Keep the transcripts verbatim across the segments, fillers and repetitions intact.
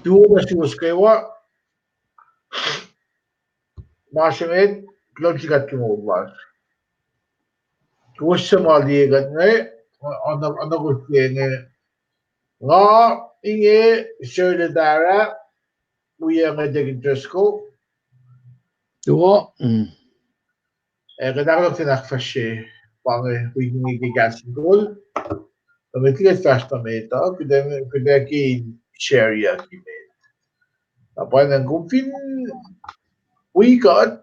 Luo nuh suwos kwewa, ma se met, kuloh nuh sin God ke moul lasr. Kowos suc ma liye kuht inge, oacna, oacna kowos liye inge. Nga inge Sir Ledara, wi inge Deacon Driscoll. Luo. Mm. Ac kuht ahkolah fin ahkfahsrye pa inge wik inge ke kahs in kol. Nuh met liki kuht fahsr nuh met uh, kuht ac, kuht ac ke in share-ye ke met. Na pa ingacn kom fin wi kuht,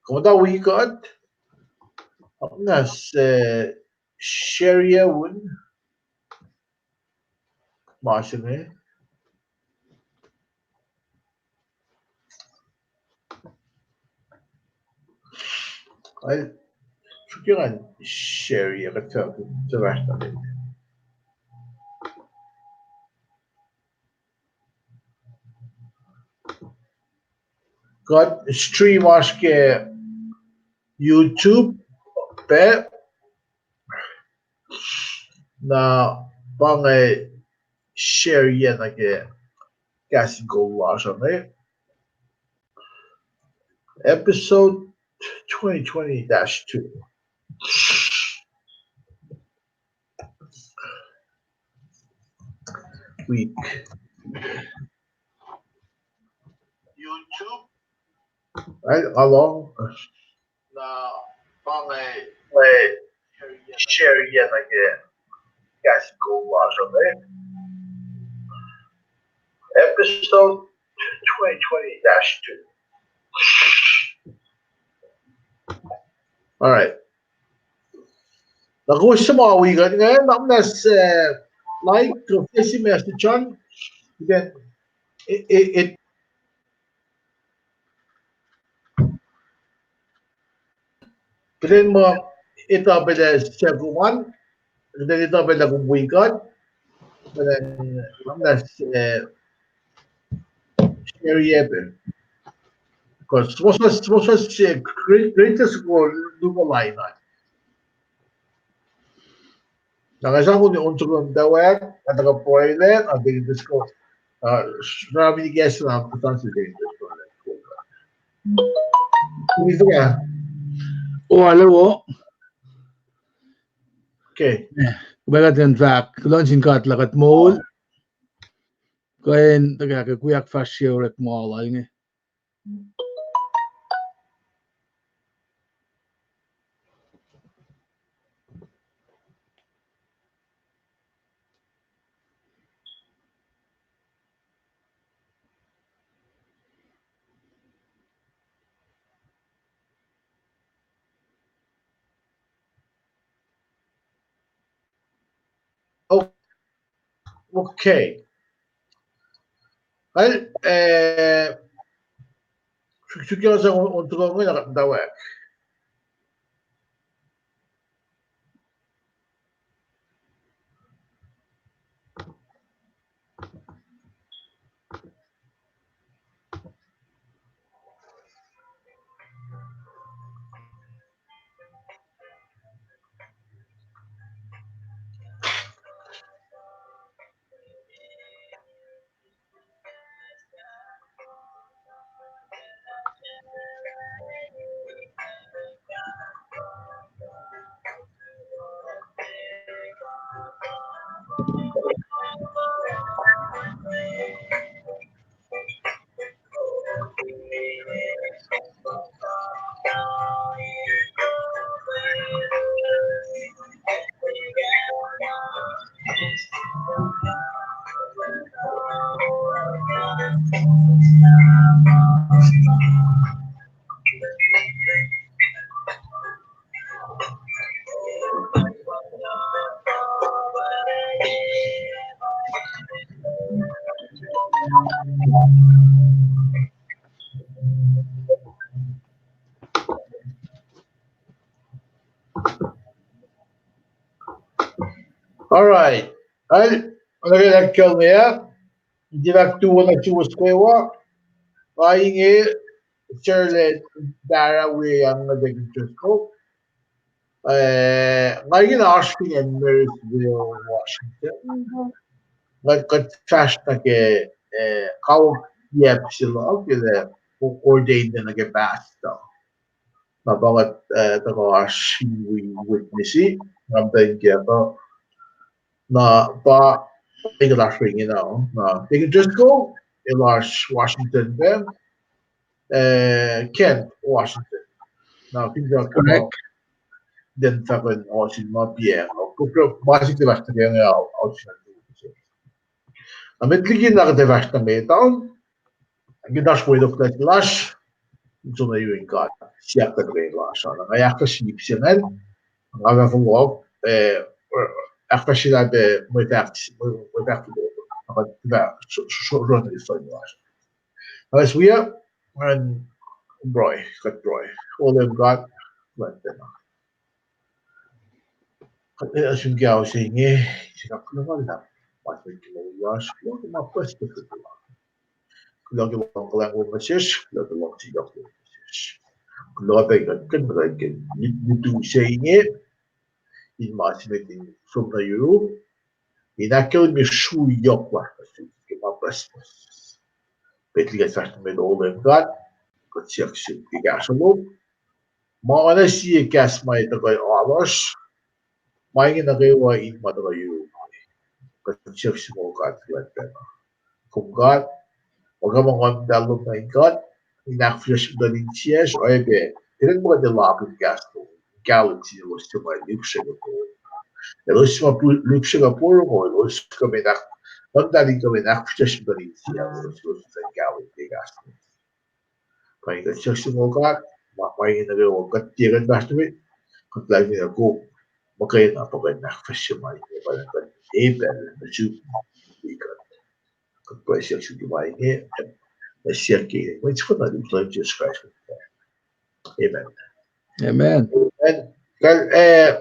kom muhta wi kuht, oacna se share-ye un, ma se inge. Ac suk ngan share-ye kuht fahk, se fahsr nuh met. Kuht stream oasr ke YouTube, pac na pa inge share-ye nuh ke kahs in kol lasr uh, episode twenty twenty dash two. Week. YouTube. Ac along. Na pa inge, eh, share-ye nuh ke kahs in kol lasr uh, episode twenty twenty dash two. All right. Na kowos suc ma wi kuht inge, na muhnahs, eh, like, to face message on. Then it, it, it Kuht in muh etuh pac lah suc kom an, kuht in etuh pac lah kom wi kuht, kuht in, eh, share-ye pac. Because suwohs, suwohs, eh, great, greatest goal luhk lain an. Na nga sang on, on soko muhtwacwacack, nga tuhkuh pruhe lac, nga Deacon Driscoll, uh, sramini kahs na kuhtan se Deacon Driscoll. Wi tuh ah. O, hello. Okay. Eh, kuht in fahk, kuloh nuh sin God lah kuht moul. Kuh in, tuhkah, kuh kweok fahsr ye orek ma lal inge. O-, okay. Well, eh, suk-, suk-, suk-, on soko inge na kuht muhtwacwacack. All right. Al, oacna ke lah kacl me ah, in tiac fahk tuo nuh suwos kwewa. Nga inge Sir Ledara, wi inge Deacon Driscoll. Eh, nga inge oasr fin acn Marysville, Washington. Nga kuht fahsr nuh ke eh, kawuck yap se luhk, el, eh, ordained nuh ke pastor. Na pa kuht, eh, tuhkuh oasr wi witness, nga muhtwacn kiyuhk uh, na pa, ekuh lasr ringi na, na Deacon Driscoll, el oasr Washington pac, eh, Kent, Washington. Na fin correct. Den fahkon osin ma piang, ma sikte fahsr nuh ke inge, osin. Na met liki na kuht fahsr nuh met an, ke oasr mwe tok lasr, som nuh yurin God, siyuck nuh ke lasr an, nga ahkfahsrye ip se ingacn, nga fah fohlohk, eh, ahkfahsrye lah pac mwe fahk, mwe fahk fohlohk, nga fah sro-, sro-, sro-, sro-, lasr. As we are, and pruhe, kuht pruhe. O Leum God, kuht pruhe. Kuht ac sun ke ao se inge, sifilpac kuloh ma luhlahp, ma se ke moul lasr, kuloh ke ma pucspucs ke kuloh. Kuloh ke luhngkuhlwacng lom nuh sesr, kuloh ke luhngse yohk lom nuh sesr. Kuloh pac kuht kuh in muhta ke lutu se inge, in ma se met in som nuh yurum, in ahkkahlwemye srui yohk lasr nuh sum ke ma pucspucs. Met liki kuht fahsr nuh met, O Leum God, kuht siyuck sum ke kahsruh lom, ma oacna sie kahs ma tuhkuh alu lasr, ma inge nuh kwewa in ma tuhkuh yurum. Kuht siyuck sum, O God, kuht pruhe. Kom God, ma kuh ma Nguhn Muhtahl lom nuh in God, in ahkfihsrwacsr muhtuhn insiyacsr, oacyacpac kuht in muh kuht in lakihn kahs lom, kahlwem sin elos suc ma lihpsre ke porongo. Elos suc ma lihpsre ke porongo, elos kuh in ahk-, Nguhn Muhtahl in kuh in ahkfihsrwacsr muhtuhn insiyacsr, elos suc kahlwem ke kahs lom. Pa inge kuht siyuck sum, O God, ma, ma inge nuh kwewa kuht tiac kuh in fahsr nuh met, kuht lahlmwetmwet kom muhkwena pa kuh in ahkfahsrye ma inge, pa kuht etuh nuh sum, kuht, kuht pruhe siyuck sum ke ma inge, ac siyuck ke inen Mwet Lahngo, Leum Jisus Kraist. Amen. Amen. Amen. Kal, eh,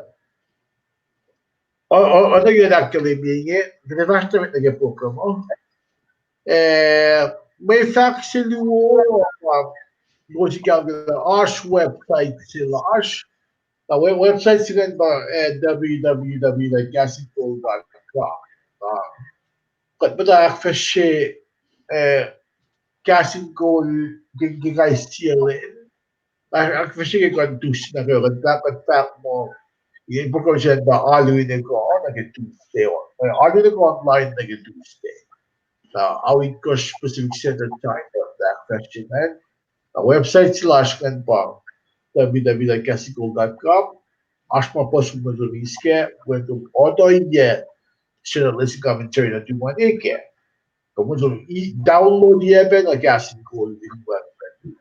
o-, o-, oacna ke ahkkahlwemye inge, kuht ac fahsr nuh met nuh ke program uh. Eh, mwe fahk se luo, uh, kowos ikaol ke oasr website se lasr. Na we-, website se ingacn pa, eh, W W W dot kahs in kol dot com. Na kuht muhta ahkfahsrye, eh, Kahs in Kol ke, ke kais sie lwen. Ahkfahsrye ke kuht in tus nuh ke, kuht fahk, kuht fahk muh, in program se pa Alu in Ekuh nuh ke Tuesday, Alu in Ekuh online nuh ke Tuesday. Na ao itkohsr Pacific Standard Time, kuht ahkfahsrye ingacn. Na website se lasr ingacn pa W W W dot kahs in kol dot com. Oasr ma puhs kom som eis kac, kom otuhiyac Standard Lesson Commentary nuhtum an kac. Kom som download-yac pac na Kahs in Kol in web.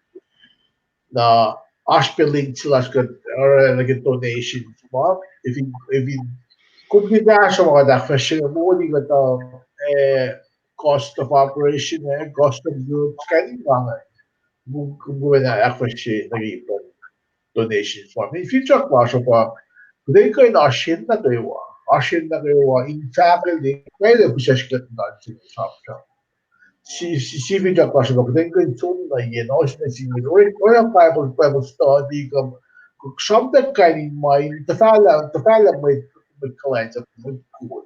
Na oasr pac link se lasr kuht, oruh nuh ke donation ma, if in, if in, kom ke kahsruh ma kuht ahkfahsrye, moli kuhtuh, eh, cost of operation, eh, cost of goods, kain in ma inge. Kom, kom, kom in ahkfahsrye nuh ke donation form. In finsrak lasr uh pa, kuht in kuh in oasr acn nuh kwewa, oasr acn nuh kwewa in fahkwelihk, pacl pihsrwacsr kuht in oasr sramsram. Si, si, si finsrak lasr uh pa kuht in kuh in som nuh yen, oasr nuh sin mwet, oruh, oruh Bible, Bible study, kuh, kuh sramsram kain in ma in tuhfahlah, tuhfahlah mwet, mwet kuhlwacnsap, mwet kol.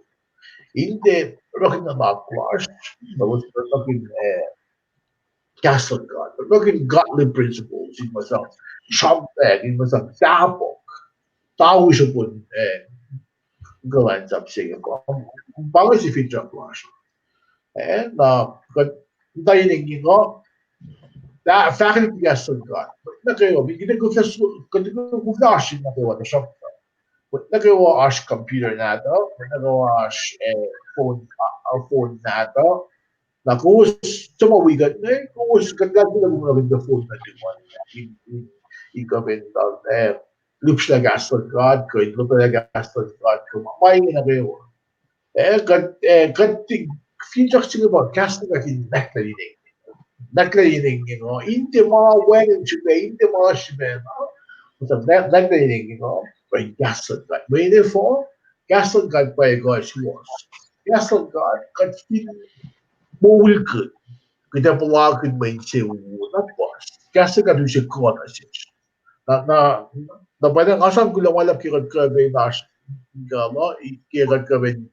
In tiac orekmakihn nuhnak lasr, elos orekmakihn, eh, kahs luhn God. Orekmakihn godly principles, in ma sang sramsram, in ma sang tahpuhk, tari srihpen, eh, kuhlwacnsap se inge pa, pa inge si finsrak lasr. Eh, na, kuht, muhta inge nga, fah-, fahkwack kahs luhn God. Mwet nuh kwewa, kuht, kuht, kuht oasr nuh kwewa, tuhsruhktuh mwet nuh kwewa oasr computer nahtuh, mwet nuh kwewa oasr, eh, phone, ah, phone nahtuh. Na kowos suc ma wi kuht inge, kowos kuht lah kuht lah kuht in phone nuhtum an, in, in, in kuh in, eh, lihpsrlah kahs luhn God, kuh in lotwelah kahs luhn God, kuh ma, ma inge nuh kwewa. Eh, kuht, eh, kuht, finsrak se inge pa kahs luhn God in nwacklah linen, nwacklah linen inge, in tiac ma wacngihn srihpac, in tiac ma srihpac na, muhta nwacklah linen inge, pa in kahs luhn God. Mweyen efuh, kahs luhn God pa ekuh suwohs. Kahs luhn God, kuht fin moulkihn, kuht ac puhlakihn mwe insewowo na puhs. Kahs luhn God use kuh nuh sesr. Na, na, na pwacnwacng nga sang kuloh ma luhlahp ke kuht kuh in oasr, ke kuht kuh in,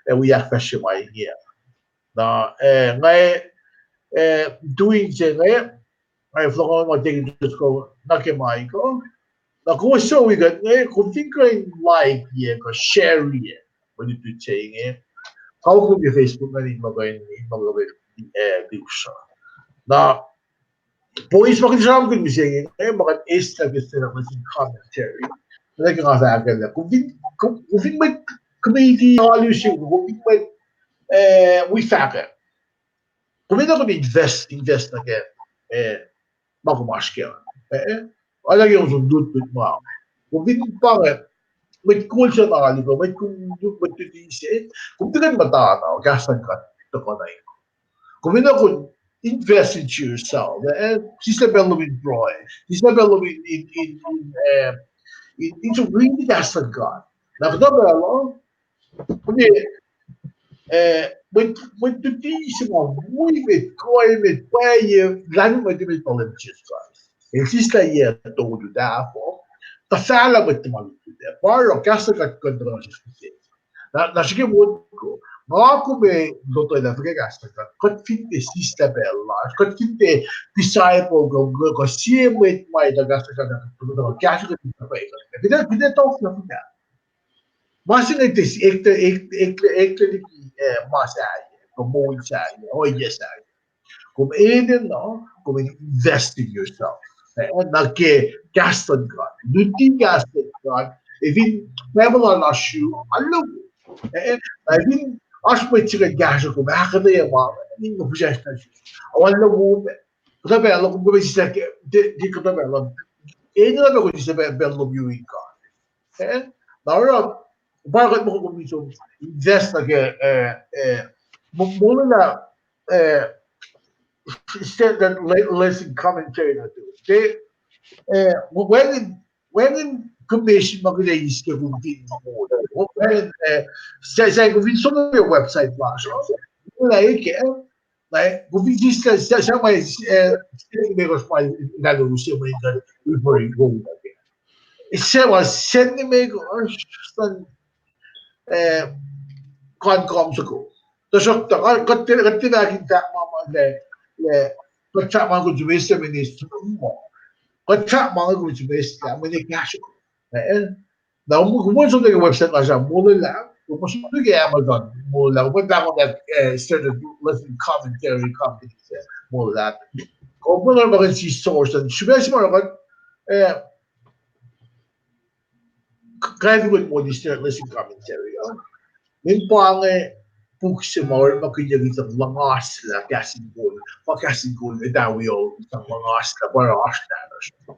eh, wi ahkfahsrye ma inge. Na, eh, nga, eh, doing se inge, ac fohlohkohnma tekin tos ko nuh ke Michael. Na kowos suc wi kuht inge, kom fin kuh in like-ye kuh share-ye mwe lutlut se inge, kawuck kom ke Facebook ingacn in muh kuh in, in muh kuh in, eh, liksra. Na points ma kuht sramsramkihn mihsenge, eh, ma kuht eis nuh ke stand up lesson commentary. Nuh ke nga fahk lah, kom fin, kom, kom fin mwet committee alu se, kom fin mwet, eh, wi fahkwack, kom enenuh kom invest, invest nuh ke, eh, ma kom oasr kac. Eh, eh, oacna ke kom som lutlut ma. Kom fin pa inge, mwet kol se na alu kuh, mwet kom lutlut, mwet luti se, kom tiac kuh in muhta na kahs luhn God tuhkuh nuh in. Kom enenuh kom invest into yourself. Eh, sislah pacl lom in pruhe, sislah pacl lom in, in, in, in, eh, in, in som riti kahs luhn God. Na kuhtuh pacl uh, kom, eh, mwet, mwet luti se ma wi met, kuh met, pwacye, lahlmwetmwet, mwet ma lem Jisus Kraist. El sislah yac tolu tahfuh, tuhfahlah mwet tuhma lutlut ah. Pa oruh kahs luhn God kuh in tuhkuh nuh sesr. Na, na srihke motko, nga kom ac lotwelah fuhkah kahs luhn God, kuht fin tiac sislah pacl lasr, kuht fin tiac disciple kuh, kuh, kuh sie mwet ma etuh kahs luhn God, kuht, kuht, kuht, kuht, kuht, kuht, kuht, kuht, kuht, kuht, kuht, kuht, kuht, Ma se inge tiac eklac, eklac, eklac, eklac liki, eh, ma sahyac, kuh moul sahyac, ohiyac sahyac. Kom enenuh, kom invest in yourself. Eh, nuh ke kahs luhn God. Luti kahs luhn God. Efin Bible an oasr you, alu. Eh, na efin oasr mwet se kuh in kahsruh kom ahkuhtweyac ma, in kom pihsac na sesr. Alu wo, kuhtuh pacl uh, kom, kom sislah ke, ke, ke kuhtuh pacl uh. Enenuh kom sislah pacl, pacl lom yurin God. Eh? Na oruh, pa kuht muh kom in som invest nuh ke, eh, eh, mo-, molwelah, eh, standard le-, lesson commentary nuhtum. Ke, eh, wacngihn, wacngihn commission ma kuht ac eis ke kom fin moul. Wacngihn, eh, sa-, sa-, kom fin som nuh ke website lasr uh, molwelah ke, Na, kom fin sislah, sa-, sa ma, eh, siyuck me kosr ma, na, losem in kuh, refer in kuh, na, ke. Sa ma, send me kosr, eh, kan kom soko. Tuhsruhktuh, kuht, kuht, kuht tiac fahk in fahk ma, ma, le, le, kuht fahk ma kom soko, send me ne soko. Kuht fahk ma kom soko, send me ne kahsruh. Eh, Na, kom, kom som nuh ke website lasr uh, molwelah, kom som nuh ke Amazon, molwelah, kom pahngon, eh, Standard Lesson Commentary Company, eh, molwelah. Kom molwelah, kom in see source, and srihpac se ma oruh kuht, eh, k-, kain in moli Standard Lesson Commentary, uh. Min pa inge puk se ma orekmakihnyuck in sang luhngaslah kahs in kol, pa kahs in kol, etawi o, sang luhngaslah, pa oasr nahtuhsr.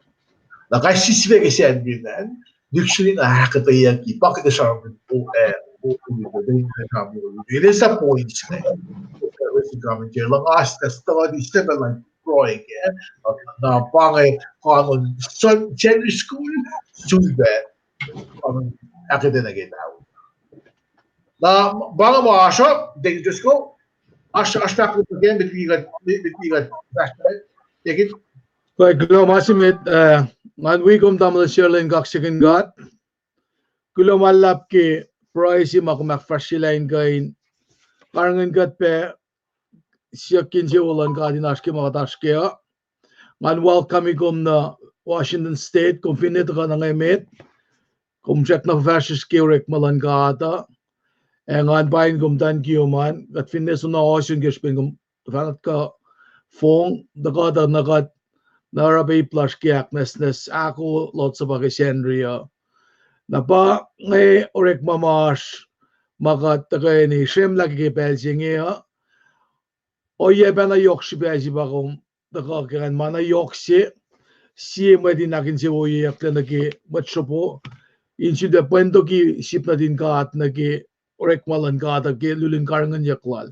Na kais sie sifac ke Sacnri ingacn, lihksreni na ahkuhtweyucki, pa kuht ac sramsramkihn, eh, el sa points inge. Lesson commentary, luhngaslah study, study like pruhe ke, na pa inge, kanon Sacnri school, sulpac, kanon ahkuhtweyac nuh ke etawi. Na pa inge ma oasr uh, Deacon Driscoll, oasr, oasr fahk lom nuh ke, met liki kuht, met, met liki kuht fahsr, Deacon? Kuloh ma se met, eh, ngan wi kom tamuhlwel Sherlin, kaksakihn God. Kuloh ma luhlahp ke pruhe se ma kom ahkfahsryelah in kuh in karihngihn kuht pac siyuck insewowo luhn God in oasr ke ma kuht oasr kac uh. Ngan welcome-i kom nuh Washington State, kom finne tuhkuh nuh nge met, kom srackna fuhfahsryucsr ke orekma luhn God uh. Ac ngan paing kom tuh in kiom an, kuht finne soenna ohsun ke srihpen kom tuhfahna tuhkuh fong, tuhkuh tuh nuh kuht, na oruh pac ip lasr ke ahknwacsnwacs ahko lotsapuh ke Sacnri uh. Na pa inge orekma ma oasr, ma kuht tuhkweni sremlah ke pacl se inge uh. Ohiyac pacna yohk srihpac se pa kom tuhkuh ke ngan ma na yohk se, sie mwet in ahkinsewowoyeyucklac nuh ke mwet sropo, in sulpac pwentoki sip nuhtin God nuh ke orekma luhn God uh ke lulun karihngihnyuck lal.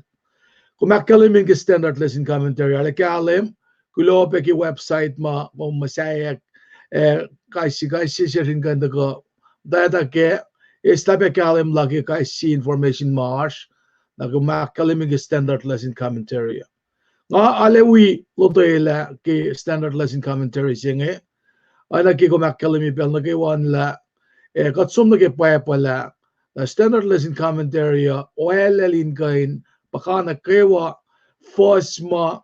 Kom ahkkahlwemye ke Standard Lesson Commentary, arlac kahlwem, kuloh pac ke website ma kom muhsaheack, eh, kais sie, kais sie sesr in kuh in tuhkuh, muhtwacta kac, eislah pac kahlwem la ke kais sie information ma oasr, na kom ahkkahlwemye ke Standard Lesson Commentary. Nga arlac wi lotwelah ke Standard Lesson Commentary se inge, oacna ke kom ahkkahlwemye pacl nuh kwewa an lah, eh, kuht som nuh ke Bible ah, na Standard Lesson Commentary uh oalel in kuh in puhkantwen kwewa fuhs ma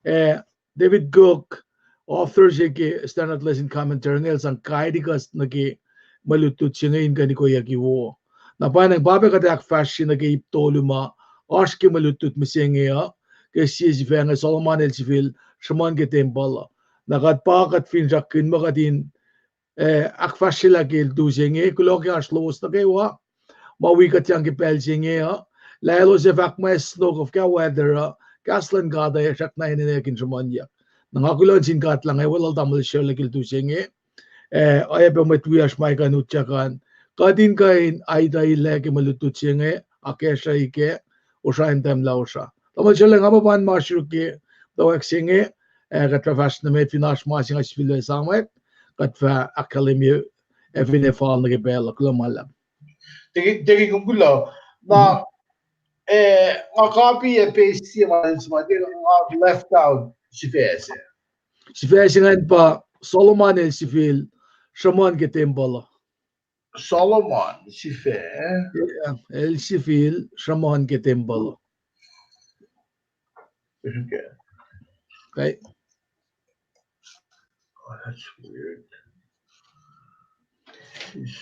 eh, David Cook, author se ke Standard Lesson Commentary, inge el sang guide kuht nuh ke mwe lutlut se inge in kuh in ikoyucki wo. Na pa inge pa pac kuht ahkfahsrye nuh ke ip tolu ma oasr ke mwe lutlut mihsenge uh, ke sie sifac inge Solomon el sifil sruhmuhn ke tempuhl uh. Na kuht pa kuht finsrakkihn muh kuht in eh, ahkfahsryelah ke lutu se inge, kuloh ke oasr lowos nuh kwewa ma wi kuhtyang ke pacl se inge uh, lah elos ac fahk muh snow kuh fuhkah weather uh, kahs luhn God uh ac srack na enenweyuck in sruhmuhnyuck. Na nga kuloh nuh sin God lah nga ac weluhl tamuhlwel Shirley ke lutu se inge, eh, oacyacpac mwet wiyacsr ma kuh in utyak an, kuht in kuh in aitailac ke mwe lutlut se inge, akacsruhi kac, Kosrae in tahmlah Kosrae. Tamuhlwel Shirley, nga pa pan ma sruok ke towack se inge, eh, kuht fah fahsr nuh met fin oasr ma se nga sifilpac esamwack, kuht fah ahkkahlwemye, eh, finne fal nuh ke pacl uh. Kuloh ma luhlahp. Thank you, thank you, kuloh. Na, eh, nga copy ac paste sie ma, ma, nga left out sifac se. Sifac se ingacn pa Solomon el sifil sruhmuhn ke tempuhl uh. Solomon sifac. El sifil sruhmuhn ke tempuhl uh. Okay. Oh, that's weird. Sheesh.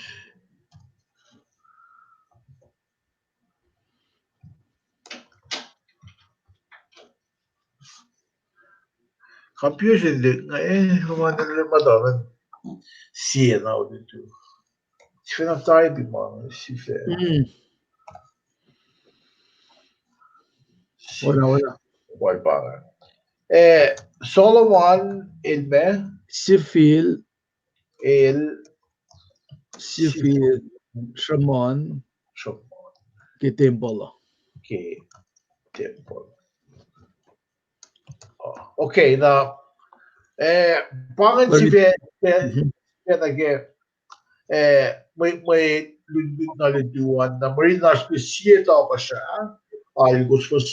Computer link inge, eh, ma ne lema tamen sie na olutu. Sifac na tari ma inge, sifac. Oacna, oacna. Wal pa inge. Eh, Solomon el ma? Sifil. El sifil sruhmuhn. Sruhmuhn. Ke tempuhl uh. Ke tempuhl. Okay, na, eh, pa ingacn sifac, sifac nuh ke, eh, mwe, mwe lutlut na lutu an, na mwe rit na srihpac sie tohkohsrah, alkosr fuhs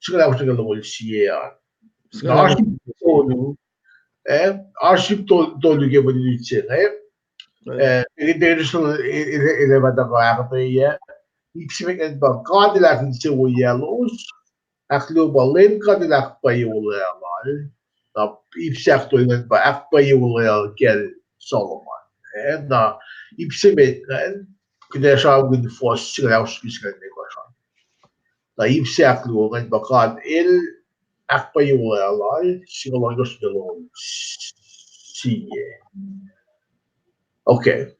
singucul ahkosr nuh ke longoul sie an. Na oasr ip tolu, eh, oasr ip tol-, tolu ke mwe lutlut se inge, eh, eh, eh, eh, eh, ma tuhkuh ahkuhtweyac, ip se met ingacn pa God El ahkinsewowoyalos, ahkluo pa Leum God El ahkpwacye olwelah Lal, na ip se ahktolu ingacn pa ahkpwacye olwelah Lal kacl Solomon, eh, na ip se met ingacn, kuht ac sramsramkihn fuhs singucul ahkosr, singucul limekohsr an. Na ip se ahkluo ingacn pa God El ahkpwacye olwelah Lal, singucul ohnkohsr nuh ke longoul sie. Okay.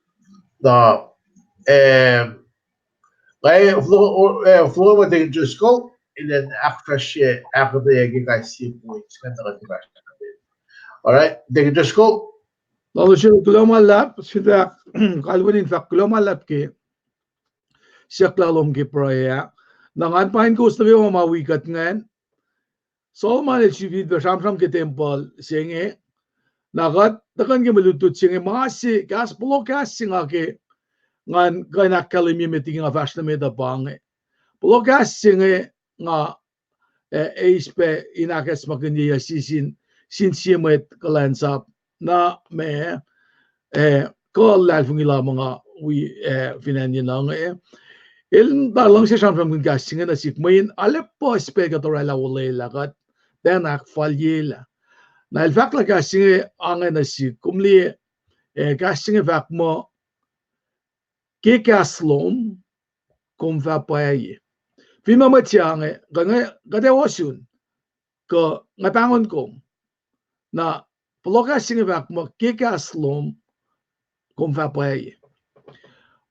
Na, eh, nga, eh, Floroma Deacon Driscoll, el in ahkfahsrye ahkuhtweyac ke kais sie point ingacn, na kuht fahsr. All right, Deacon Driscoll. Tamuhlwel Shirley, kuloh ma luhlahp, sifilpac kalweni in fahk kuloh ma luhlahp ke siyuck lahlom ke pruhe ah. Na ngan pain kowos nuh kwewa ma wi kuht ingacn. Solomon el sifilpac sramsram ke tempuhl se inge. Na kuht tuhkuh nuh ke mwe lutlut se inge, ma se, kahs, pohloh kahs se nga ke, ngan kuh in ahkkahlwemye met liki nga fahsr nuh met uh pa inge. Pohloh kahs se inge nga, eh, eis pac in ahkacsmakihnye sie sin, sin sie mwet kuhlwacnsap. Na ma, eh, kuh luhlahlfongi la muh nga wi, eh, fin acn ye na inge. El muhta luhngse sramsramkihn kahs se inge nuh sihk, mweyen arlac puhs pac kuht orwaclah olwelah kuht, tiacna ahkfalyelah. Na el fahk lah kahs se inge ange nuh sihk, kom liye, eh, kahs se inge fahk muh, ke kahs lom, kom fah pwacye. Fin ma mwet se inge, kuh inge, kuht ac ohsun, kuh nga pahngon kom. Na, pohloh kahs se inge fahk muh, ke kahs lom, kom fah pwacye.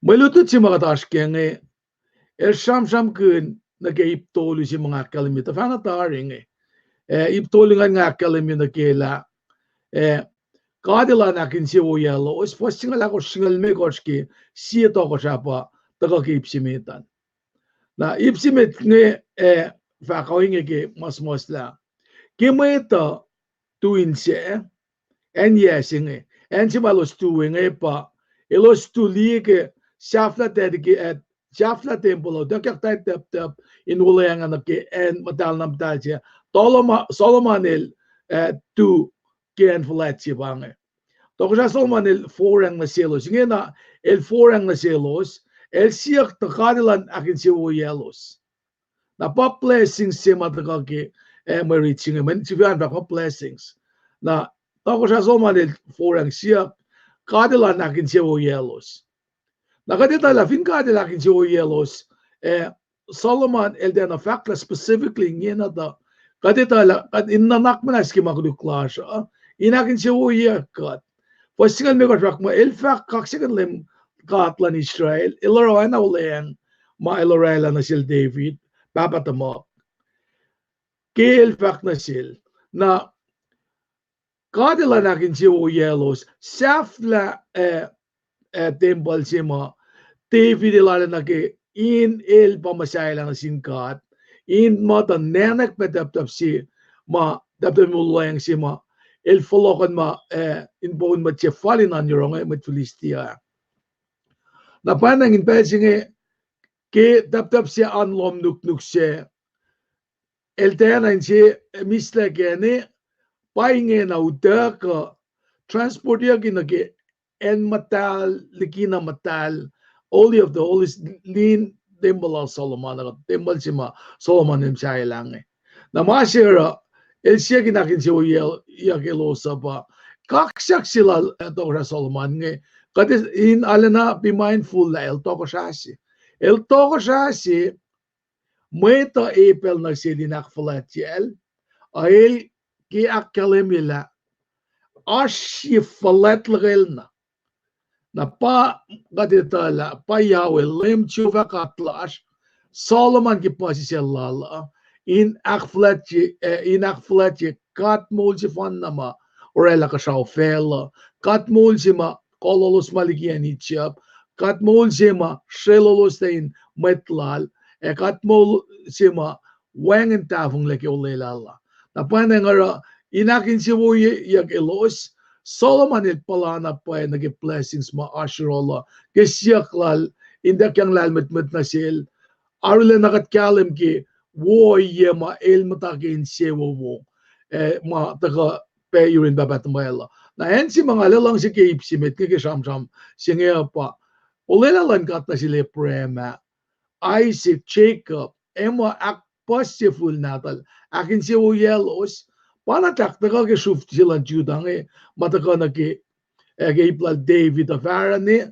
Mwe lutlut se ma kuht oasr ke inge, el sramsramkihn nuh ke ip tolu se ma nga ahkkahlwemye, tuhfahna tari inge. Eh, ip tolu ingacn nga ahkkahlwemye nuh ke lah, eh, God Elan ahkinsewowoyalos, fuhs singucul ahkosr, singucul limekohsr ke sie tohkohsrah pa tuhkuh ke ip se met an. Na ip se met inge, eh, fahk ohinge ke ma suhmuhslah. Ke mwet uh tu insac, acn yac se inge, acn se ma elos tu we inge pa, elos tu liye ke sahflah tacti ke, eh, sahflah tempuhl uh, tuckyak tactaptap in olwelah nuh ke acn muhtahl na muhtahl se. Solomon, Solomon el, eh, tu ke acn fuhlwact se pa inge. Tohkohsrah Solomon el forang nuh selos. Ingena el forang nuh selos, el siyuck tuh God Elan ahkinsewowoyalos. Na pa blessing se ma tuhkuh ke eh, mwe riti se inge, mweyen sifacna fahk muh blessings. Na, tohkohsrah Solomon el forang siyuck, God elan ahkinsewowoyaclos. Na kuht etuh lah fin God el ahkinsewowoyaclos, eh, Solomon el tiacna fahk lah specifically ingena tuh, kuht etuh lah, kuht in nuhnak muhnahs ke ma koluk lasr uh, in ahkinsewowoye kuht. Fuhs singucul limekohsr fahk muh, el fahk kaksakihn Leum God luhn Israel, el oruh oacna olweacng ma el orwaclah nuh sel David, pahpah tuhmuhk, ke el fahk nuh sel. Na, God elan ahkinsewowoyaclos, sahflah, eh, eh, tempuhl se ma David el arulacna ke, in el pa muhsahelah nuh sin God, in muhtuhn nwacklah pac tahptahp se ma, tahptahp moul lohacng se ma el fohlohkohn ma, eh, in poun mwet se fal in oan yohroh inge, mwet Philistia. Na pwacnwacng in pacl se inge, ke tahptahp se oan lohm nuknuk se, el tiacna inse, eh, mihslac kac, pa ingena utuckuh, transportyucki nuh ke acn muhtahl, likina muhtahl, Holy of the Holies, lin tempuhl lal Solomon, tempuhl se ma Solomon el muhsahelah inge. Na ma se oruh, el siyuck in ahkinsewowoyeyuck elos uh pa, kaksak se lal, eh, tohkohsrah Solomon inge, kuht in arulacna be mindful lah el tohkohsrah se. El tohkohsrah se, mwet uh epacl nuh sel in ahkfuhlwactyacl, a el ke ahkkahlwemye lah oasr sie fuhlwact luhkwelna. Na pa kuht etuh lah pa Yahweh, Leum Jehovah God lasr, Solomon ke puhsisacl lal uh, in ahkfuhlwactye, eh, in ahkfuhlwactye God moul sefanna ma orwaclah kuhsrao facluh, God moul se ma kololos ma liki acn Egypt, God moul se ma srelolos tuh in mwet lal, ac God moul se ma wacngihn tahfonglac ke olwelah lal. Na pwacnwacng oruh, in ahkinsewowoyeyuck elos, Solomon el puhlana pwacye nuh ke blessings ma oasr yohrohl uh, ke siyuck lal, in ituckyang lahlmwetmwet nuh sel, arulacna kuht kahlwem ke wo ohiyac ma el muhta ke insewowo, eh, ma tuhkuh pac yurin pahpah tuhmwacl uh. Na acn se ma nga luhngse ke ip se met inge ke sramsram se inge uh pa, olwelah luhn God nuh sel Abraham ah, Isaac, Jacob, ac ma ahkpuhsye fihl nahtuhl, ahkinsewowoyaclos, pa na tahk tuhkuh ke sruhf se luhn Judah inge, ma tuhkuh nuh ke, ac ke ip lal David uh, fahsruh ne,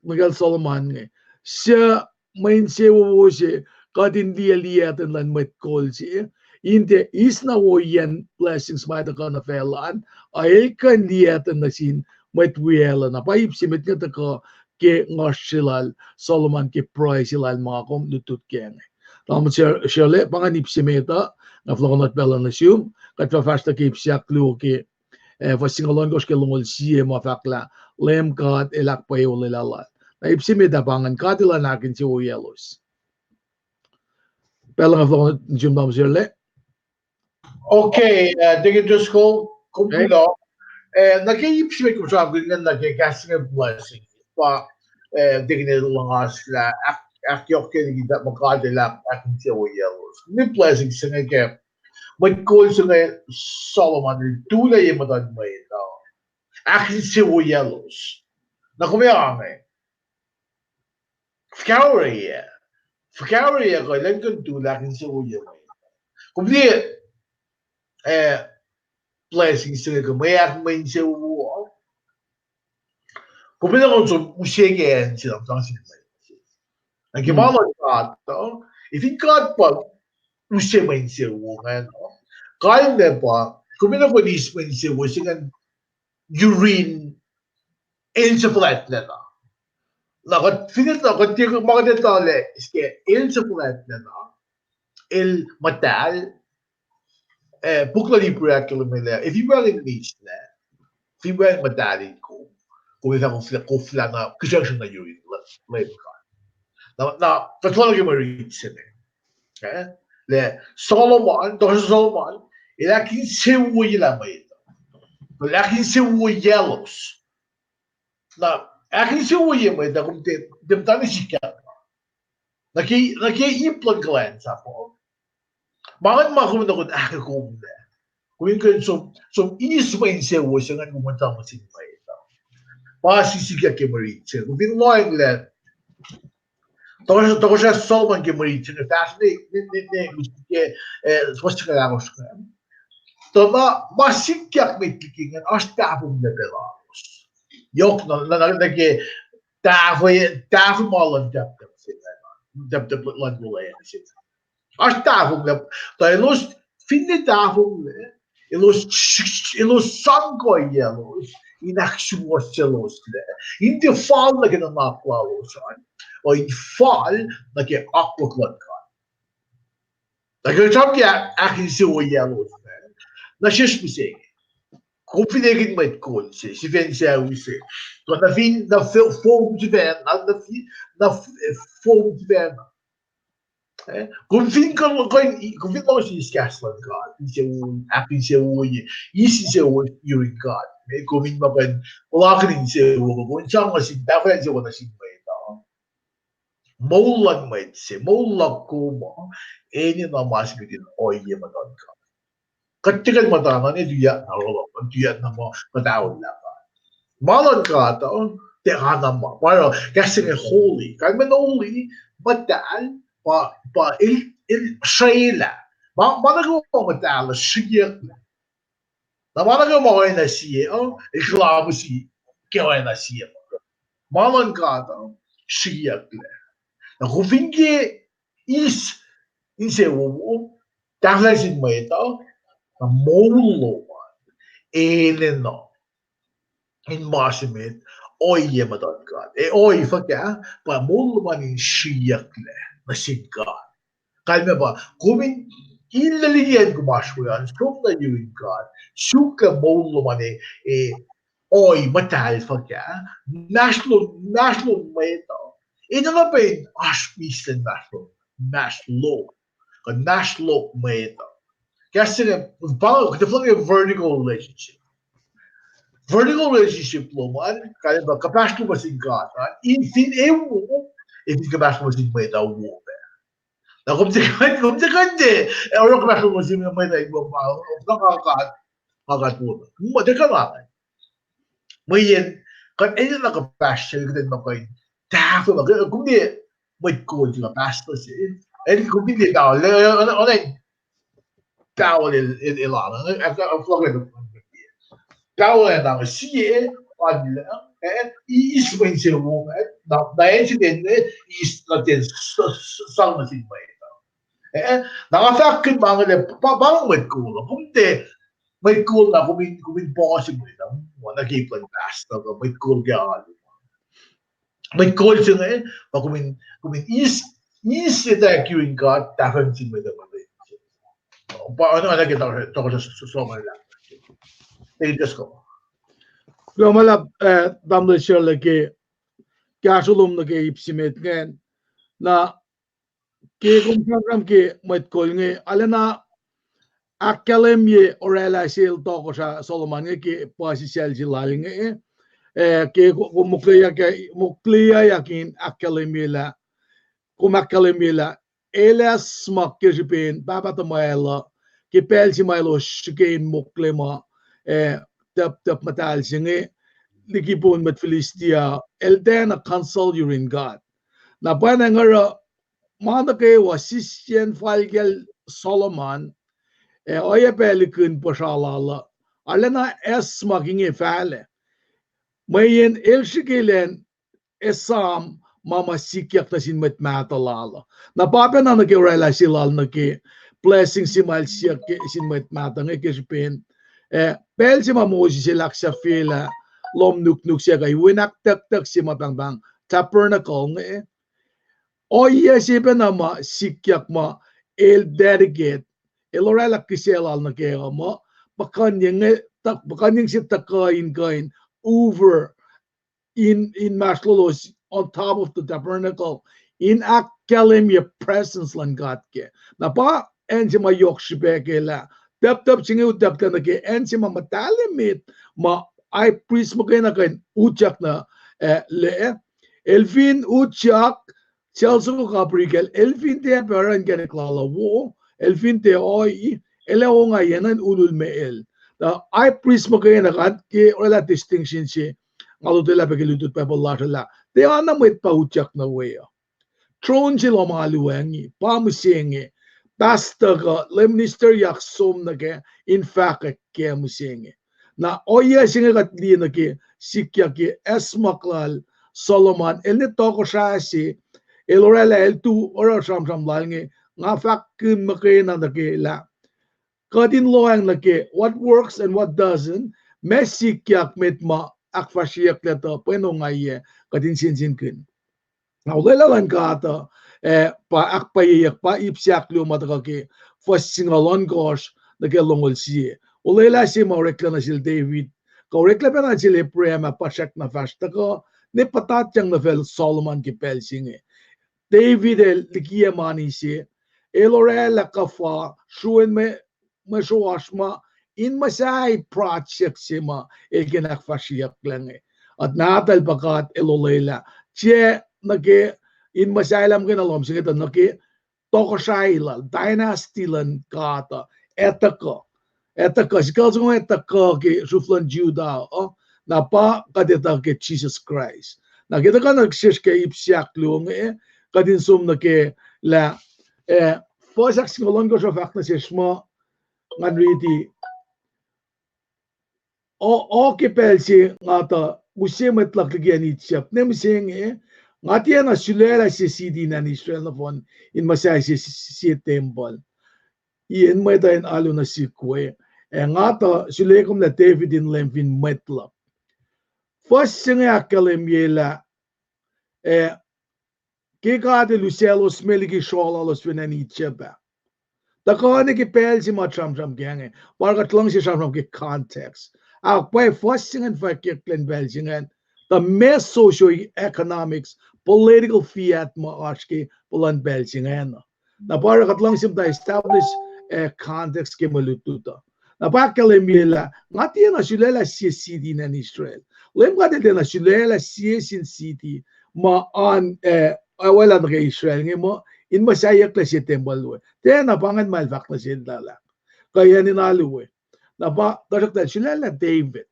nuh kacl Solomon inge. Suc mwe insewowo se, kuht in liye liyacten luhn mwet kol se, in tiac eis na woiyacn blessings ma tuhkuh nuh facluh an, a el kuh in liyacten nuh sin mwet wiyacl uh. Na pa ip se met inge tuhkuh ke ngohsr se lal Solomon ke pruhe se lal ma kom lutlut kac inge. Tamuhlwel Shirley, pa ingacn ip se met uh, nga fohlohkohnot pacl uh nuh sum, kuht fah fahsr tuh ke ip se ahkluo ke, eh, fuhs singucul ohnkohsr ke longoul sie ma fahk lah, Leum God El ahkpwacye olwelah lal. Na ip se met uh pa ingacn, God Elan ahkinsewowoyaclos. Pacl uh nga fohlohkohnot nuh sum, Tamuhlwel Shirley. Okay, uh, Deacon Driscoll, kom kuloh. Uh, nuh ke ip se met kom sramsramkihn ingacn nuh ke kahs se inge blessing. Pa, uh, Deacon el luhngaslah, ahk-, ahkyohkye liki that ma God El ahk-, ahkinsewowoyaclos. Kom blessing se inge ke mwet kol se inge Solomon el tulac ye muhtuhn mwet uh, ahkinsewowoyaclos. Na kom ac ange, fuhkah oruh, fuhkah oruh kuh elan kuh in tulac ahkinsewowoye mwet uh. Kom liye, eh, blessing se inge ke mwe ahk mwe insewowo. Kom enenuh in som use ke acn se na muhtwacn se inge. Na ke ma luhn God uh, fin God pa use mwe insewowo ingacn uh, kalmac pa, kom enenuh in eis mwe insewowo se ingacn yurin el suc fuhlwactlacna. Na kuht fin etuh, kuht tiac ma kuht etuh lah srihke el suc fuhlwactlacna, el muhtahl, eh, puk luhn Hebrew ahkkahlwemye lah, ac fin wacngihn mislac, fin wacngihn muhtahl in kom, kom ac fah koflah, koflah na kihsracsr na yurin Leum God. Na, na kuht tuhkuh nuh ke mwe riti se inge. Eh? Lah Solomon, tohkohsrah Solomon, el ahkinsewowoyelah mwet uh. El ahkinsewowoyaclos. Na, ahkinsewowoye mwet uh, kom tiac, tiac muhtwacta sikyak. Nuh ke, nuh ke ip luhn kuhlwacnsap uh, ma ingacn ma kom enenuh in ahkkomlac. Kom in kuh in som, som eis mwe insewowo se ingacn kom muhta nuh sin mwet uh. Pa srihsrihk ke mwe riti se. Kom fin lohacng lah Tohkohsrah, Tohkohsrah Solomon ke mwe rit se inge fahsr ne, ne, ne, ne, ke, eh, fuhs singucul ahkosr inge. Tuh na ma sikyak met liki ingacn oasr tahfonglac pac lalos. Yohk na, na, na, na ke tahfwe, tahfwe ma luhn tap, tap, se, tap, tap, luhn wolacna se. Oasr tahfonglac, tuh elos finne tahfonglac, elos, elos sang kuhiyaclos in ahksuwohsyeloslac, in tiac fal nuh ke nuhnak lalos an, uh, in fal nuh ke akwuck luhn God. Na ke sramsram ke ahkinsewowoyaclos, na sesr mihsenge. Kom fin ekihn mwet kol se, sifen sucu se, kuh na fin, na f-, fom sifacna, na, na fi-, na f-, fom sifacna. Eh, kom fin kuh-, kuh-, kom fin lohng eis kahs luhn God, insewowo, ahkinsewowoye, eis insewowo yurin God. Eh, kom in muh kuh in puhlakihn insewowo, kom in sang nuh sin, tahfwelah insewowo nuh sin mwet uh. Moul luhn mwet se, moul luhk kom uh, enenuh ma se met in ohiyac muhtuhn God. Kuht tiac kuh in muhta na ne tuyak na oruh, tuyak na muh kuht aollah God. Ma luhn God uh, tiac ana ma. Pa oruh kahs se inge holy. Kalmacn holy, muhtahl, pa, pa el, el srwaclah. Ma, ma nuh kwewa muhtahl uh sriyucklac. Na ma nuh kwewa ma oacna sie uh, el kuhlahmasi ke oacna sie ma. Ma luhn God uh sriyucklac. Na kom fin ke eis insewowo, tahfwelah sin mwet uh, na moul lom an enenuh in ma se met ohiyac muhtuhn God. Ac ohiyac fuhkah, pa moul lom an in sriyucklac nuh sin God. Kalmac pa, kom in, in leliyacn kom oasr we an, som nuh yurin God, suk ke moul lom an, e, e, ohiyac muhtahl fuhkah, inmahsrlon, inmahsrlon mwet uh. Enenuh pac in oasr mihslac inmahsrlon, inmahsrlon, kuh inmahsrlon mwet uh. Kahs se inge, pa, kuht fahk ke vertical relationship. Vertical relationship lom an, kalmac pa kuhpahsr lom nuh sin God an, in fin e wo, e fin kuhpahsr lom nuh sin mwet uh wo pac. Na kom tiac kuh in, kom tiac kuh in tiac oruh kuhpahsr lom nuh sin mwet uh in wo ma, na nga God, nga God wo. Ma tiac kuh na. Mweyen, kuht enenuh kuhpahsr se kuht in muh kuh in tahfwelah, kom tiac mwet kol se kuh pastor se, el kom fin tiac pahol, oacna in pahol el, el, el an, pahol na sie, an, eh, eis mwe insewowo, eh, na, na accident, eh, eis nuh ten s-, s-, sang nuh sin mwet. Eh, na nga fahkkihn ma inge, pa, pa mwet kol uh, kom tiac, mwet kol na kom in, kom in puhsisacl mwet uh, ma nuh ke kuh in pastor kuh mwet kol ke alu. Mwet kol se inge, pa kom in, kom in eis, eis etwacack yurin God, tahfwelah sin mwet uh. Pa, oacna, oacna ke Tohkohsrah s-, s-, Solomon lah. Thank you, just go. Kuloh ma luhlahp, eh, tamuhlwel Sharla ke kahsruh lom nuh ke ip se met ingacn. Na ke kom sramsram ke mwet kol inge, arulacna ahkkahlwemye orwaclah sel Tohkohsrah Solomon inge ke puhsisacl se lal inge, eh, ke ko-, kom mokleyac-, mokleyuckihn ahkkahlwemye lah, kom ahkkahlwemye lah, el acsmak ke srihpen pahpah tuhmwacl uh, ke pacl se ma elos srihke in mokle ma, eh, tap-, tap muhtahl se inge, liki poun mwet Philistia, el tiacna consult yurin God. Na pwacnwacng oruh ma nuh kwewa sisyen falkacl Solomon, eh, oacyacpac likihn puhsra lal uh, arulacna acsmak inge fahlac. Mweyen el srihke elan esam ma ma sikyak nuh sin mwet mahtuh lal uh. Na pa pacna nuh ke orwaclah se lal nuh ke blessing se ma el siyuck ke sin mwet mahtuh inge ke srihpen, eh, pacl se ma Moses el ahksahfyelah lohm nuknuk se kuh wen ahktucktuck se ma pahngpahng tabernacle inge, ohiyac se pacna ma sikyak ma el dedicate, el orwaclah kihsac lal nuh kac uh muh, puhkuhnyeng, puhkuhnyeng se tuhkuh in kuh in hover in, inmahsrlolos on top of the tabernacle, in ahkkahlwemye presence luhn God kac. Na pa acn se ma yohk srihpac kac lah, tap-, tap se inge utucklac nuh ke acn se ma muhtahl emet ma high priest muhkwena kuh in utyak nuh, eh, lac. El fin utyak, sel soko kaprikacl, el fin tiac pac oruh inkacnek lal uh wo, el fin tiac ohi, el ac ongaiyac nuh in ulul me el. Na high priest muhkwena, ke orwaclah distinction se, nga lotwelah pac ke lutlut Bible lasr uh lah, tiac oacna mwet pa utyak nuh we uh. tron se lom alu inge pa mihsenge, pastor kuh lay ministeryak som nuh kac in fahkwack kac mihsenge. Na ohiyac se inge kuht liye nuh ke sikyak ke acsmak lal Solomon, el ne tohkohsrah se, el oraclah el tu oruh sramsram lal inge, nga fahkkihn muhkwena nuh ke lah kuht in lohacng nuh ke what works and what doesn't, ma sikyak met ma ahkfahsryeyucklac tuh pwacnwacng ohiyac kuht in sensenkihn. Na olwelah luhn God uh, eh, pa ahkpwacyeyuck, pa ip se ahkluo ma tuhkuh ke fuhs singucul ohnkohsr nuh ke longoul sie. Olwelah se ma oreklac nuh sel David, kuh oreklac pacna sel Abraham ah puhsrack na fahsr tuhkuh, ne puhtatyang nuh facl Solomon ke pacl se inge. David el likiyac mani se, el oraclah kuhfa, sruen mwe, mwe sroasr ma, in muhsahi project se ma el ke in ahkfahsryeyucklac inge. At nahtuhl pa God el olwelah. Tiac nuh ke in muhsahi lah muhkwena lohm se inge tuh nuh ke tohkohsrahi lal, dynasty luhn God uh, ac tuhkuh. Ac tuhkuh, sikucl se inge ac tuhkuh ke sruf luhn Judah uh, na pa kuht etuh ke Jisus Kraist. Na ke tuhkuh nuh sesr ke ip se ahkluo inge, kuht in som nuh ke lah, eh, fuhs ahksingucul ohnkohsr uh fahk nuh sesr muh, ngan riti, o, o ke pacl se nga tuh use mwet luhk liki acn Egypt, ne mihsenge, nga tiacna sulaclah sie city in acn Israel nohfohn in muhsahi sie, sie tempuhl. Ien mwet uh in alu nuh sihk we, ac nga tuh sule kom lah David in Leum fin mwet luhk. Fuhs se inge ahkkahlwemye lah, eh, ke God El usaclos me liki srohlolos fin acn Egypt ah. Tuhkuh ne ke pacl se ma sramsram kac inge, pa oruh kuht luhngse sramsram ke context. Ahok, pwacye fuhs se ingacn fwackyuck lacn pacl se ingacn, tuh ma socio-economics, political fiat ma oasr ke puhlan pacl se ingacn uh. Na pa oruh kuht luhngse muhta establish, eh, context ke mwe lutlut uh. Na pa ahkkahlwemye lah nga tiacna sulaclah sie city in acn Israel. Leum God El tiacna sulaclah sie sin city ma an, eh, oacwacack nuh ke Israel inge muh in muhsahiyucklac sie tempuhl we. Tiacna pa ingacn ma El fahk nuh sel tuhlahk. Kuh acn in alu we. Na pa tuhsruhktuh El sulaclah David.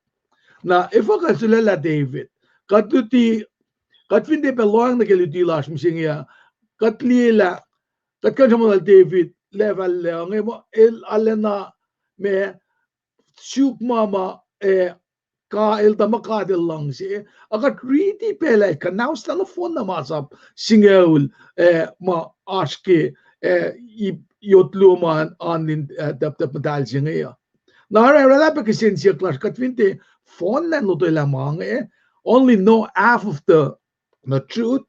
Na efuh kuh El sulaclah David? Kuht luti, kuht fin tiac pac lohacng nuh ke luti lasr mihsenge uh, kuht liye lah, kuht kuh in sruhmuhn lal David, lacfahlac inge muh el arulacna ma suk ma ma, eh, ka el tuh ma God El luhngse, ac kuht riti pacl ah kuhnahoslah nohfohn na masap singucul, eh, ma oasr ke, eh, ip yot luo ma an in, eh, tap, tap muhtahl se inge uh. Na oruh oraclah pac kihsen siyuck lasr, kuht fin tiac fohnlah in lotwelah ma inge, only know half of the, the truth,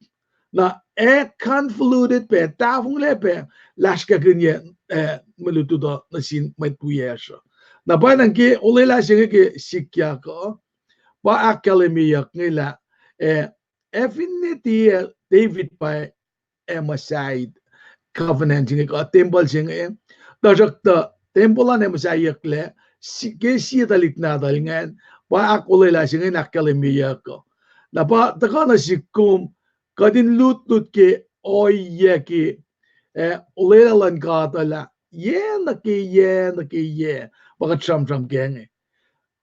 na ac convoluted pac, tahfonglac pac, lasrkahkihnyac, eh, mwe lutlut uh nuh sin mwet wiyacsr uh. Na pwacnwacng ke olwelah se inge ke sikyak uh, pa ahkkahlwemyeyuck inge lah, eh, ac finne tiac David pa ac muhsahi covenant se inge, kuh tempuhl se inge, tuhsruhktuh tempuhl an ac muhsahiyucklac, si-, ke sie tuhlihk nahtuhl ingacn, pa ahkolwelah se inge in ahkkahlwemyeyuck uh. Na pa tuhkuh nuh sihk kom, kuht in lutlut ke ohiyac ke, eh, olwelah luhn God uh lah, yac nuh ke yac, nuh ke yac, pa kuht sramsram kac inge.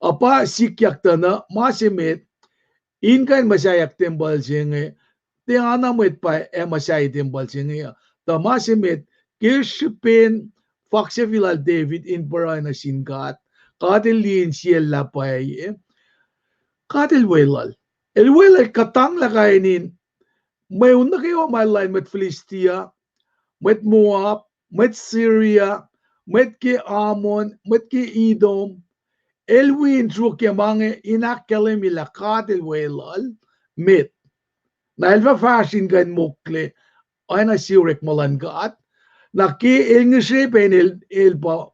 Ac pa sikyak tuh na ma se met, in kuh in muhsaheack tempuhl se inge, tiacna mwet pa ac muhsahi tempuhl se inge uh. Tuh ma se met, ke srihpen faksafi lal David in pruhe nuh sin God, God El liye insiyacllah pwacye, God El weluhl. El weluhl kuhtanglah kain in mweun nuh kwewa ma el lain mwet Philistia, mwet Moab, mwet Syria, mwet ke Ammon, mwet ke Edom. El wi in sruokyac ma inge in ahkkahlwemye lah God El weluhl met. Na el fah fahsr in kuh in mokle oacna sie orekma luhn God. Na ke el ngihsre pac in el, el pa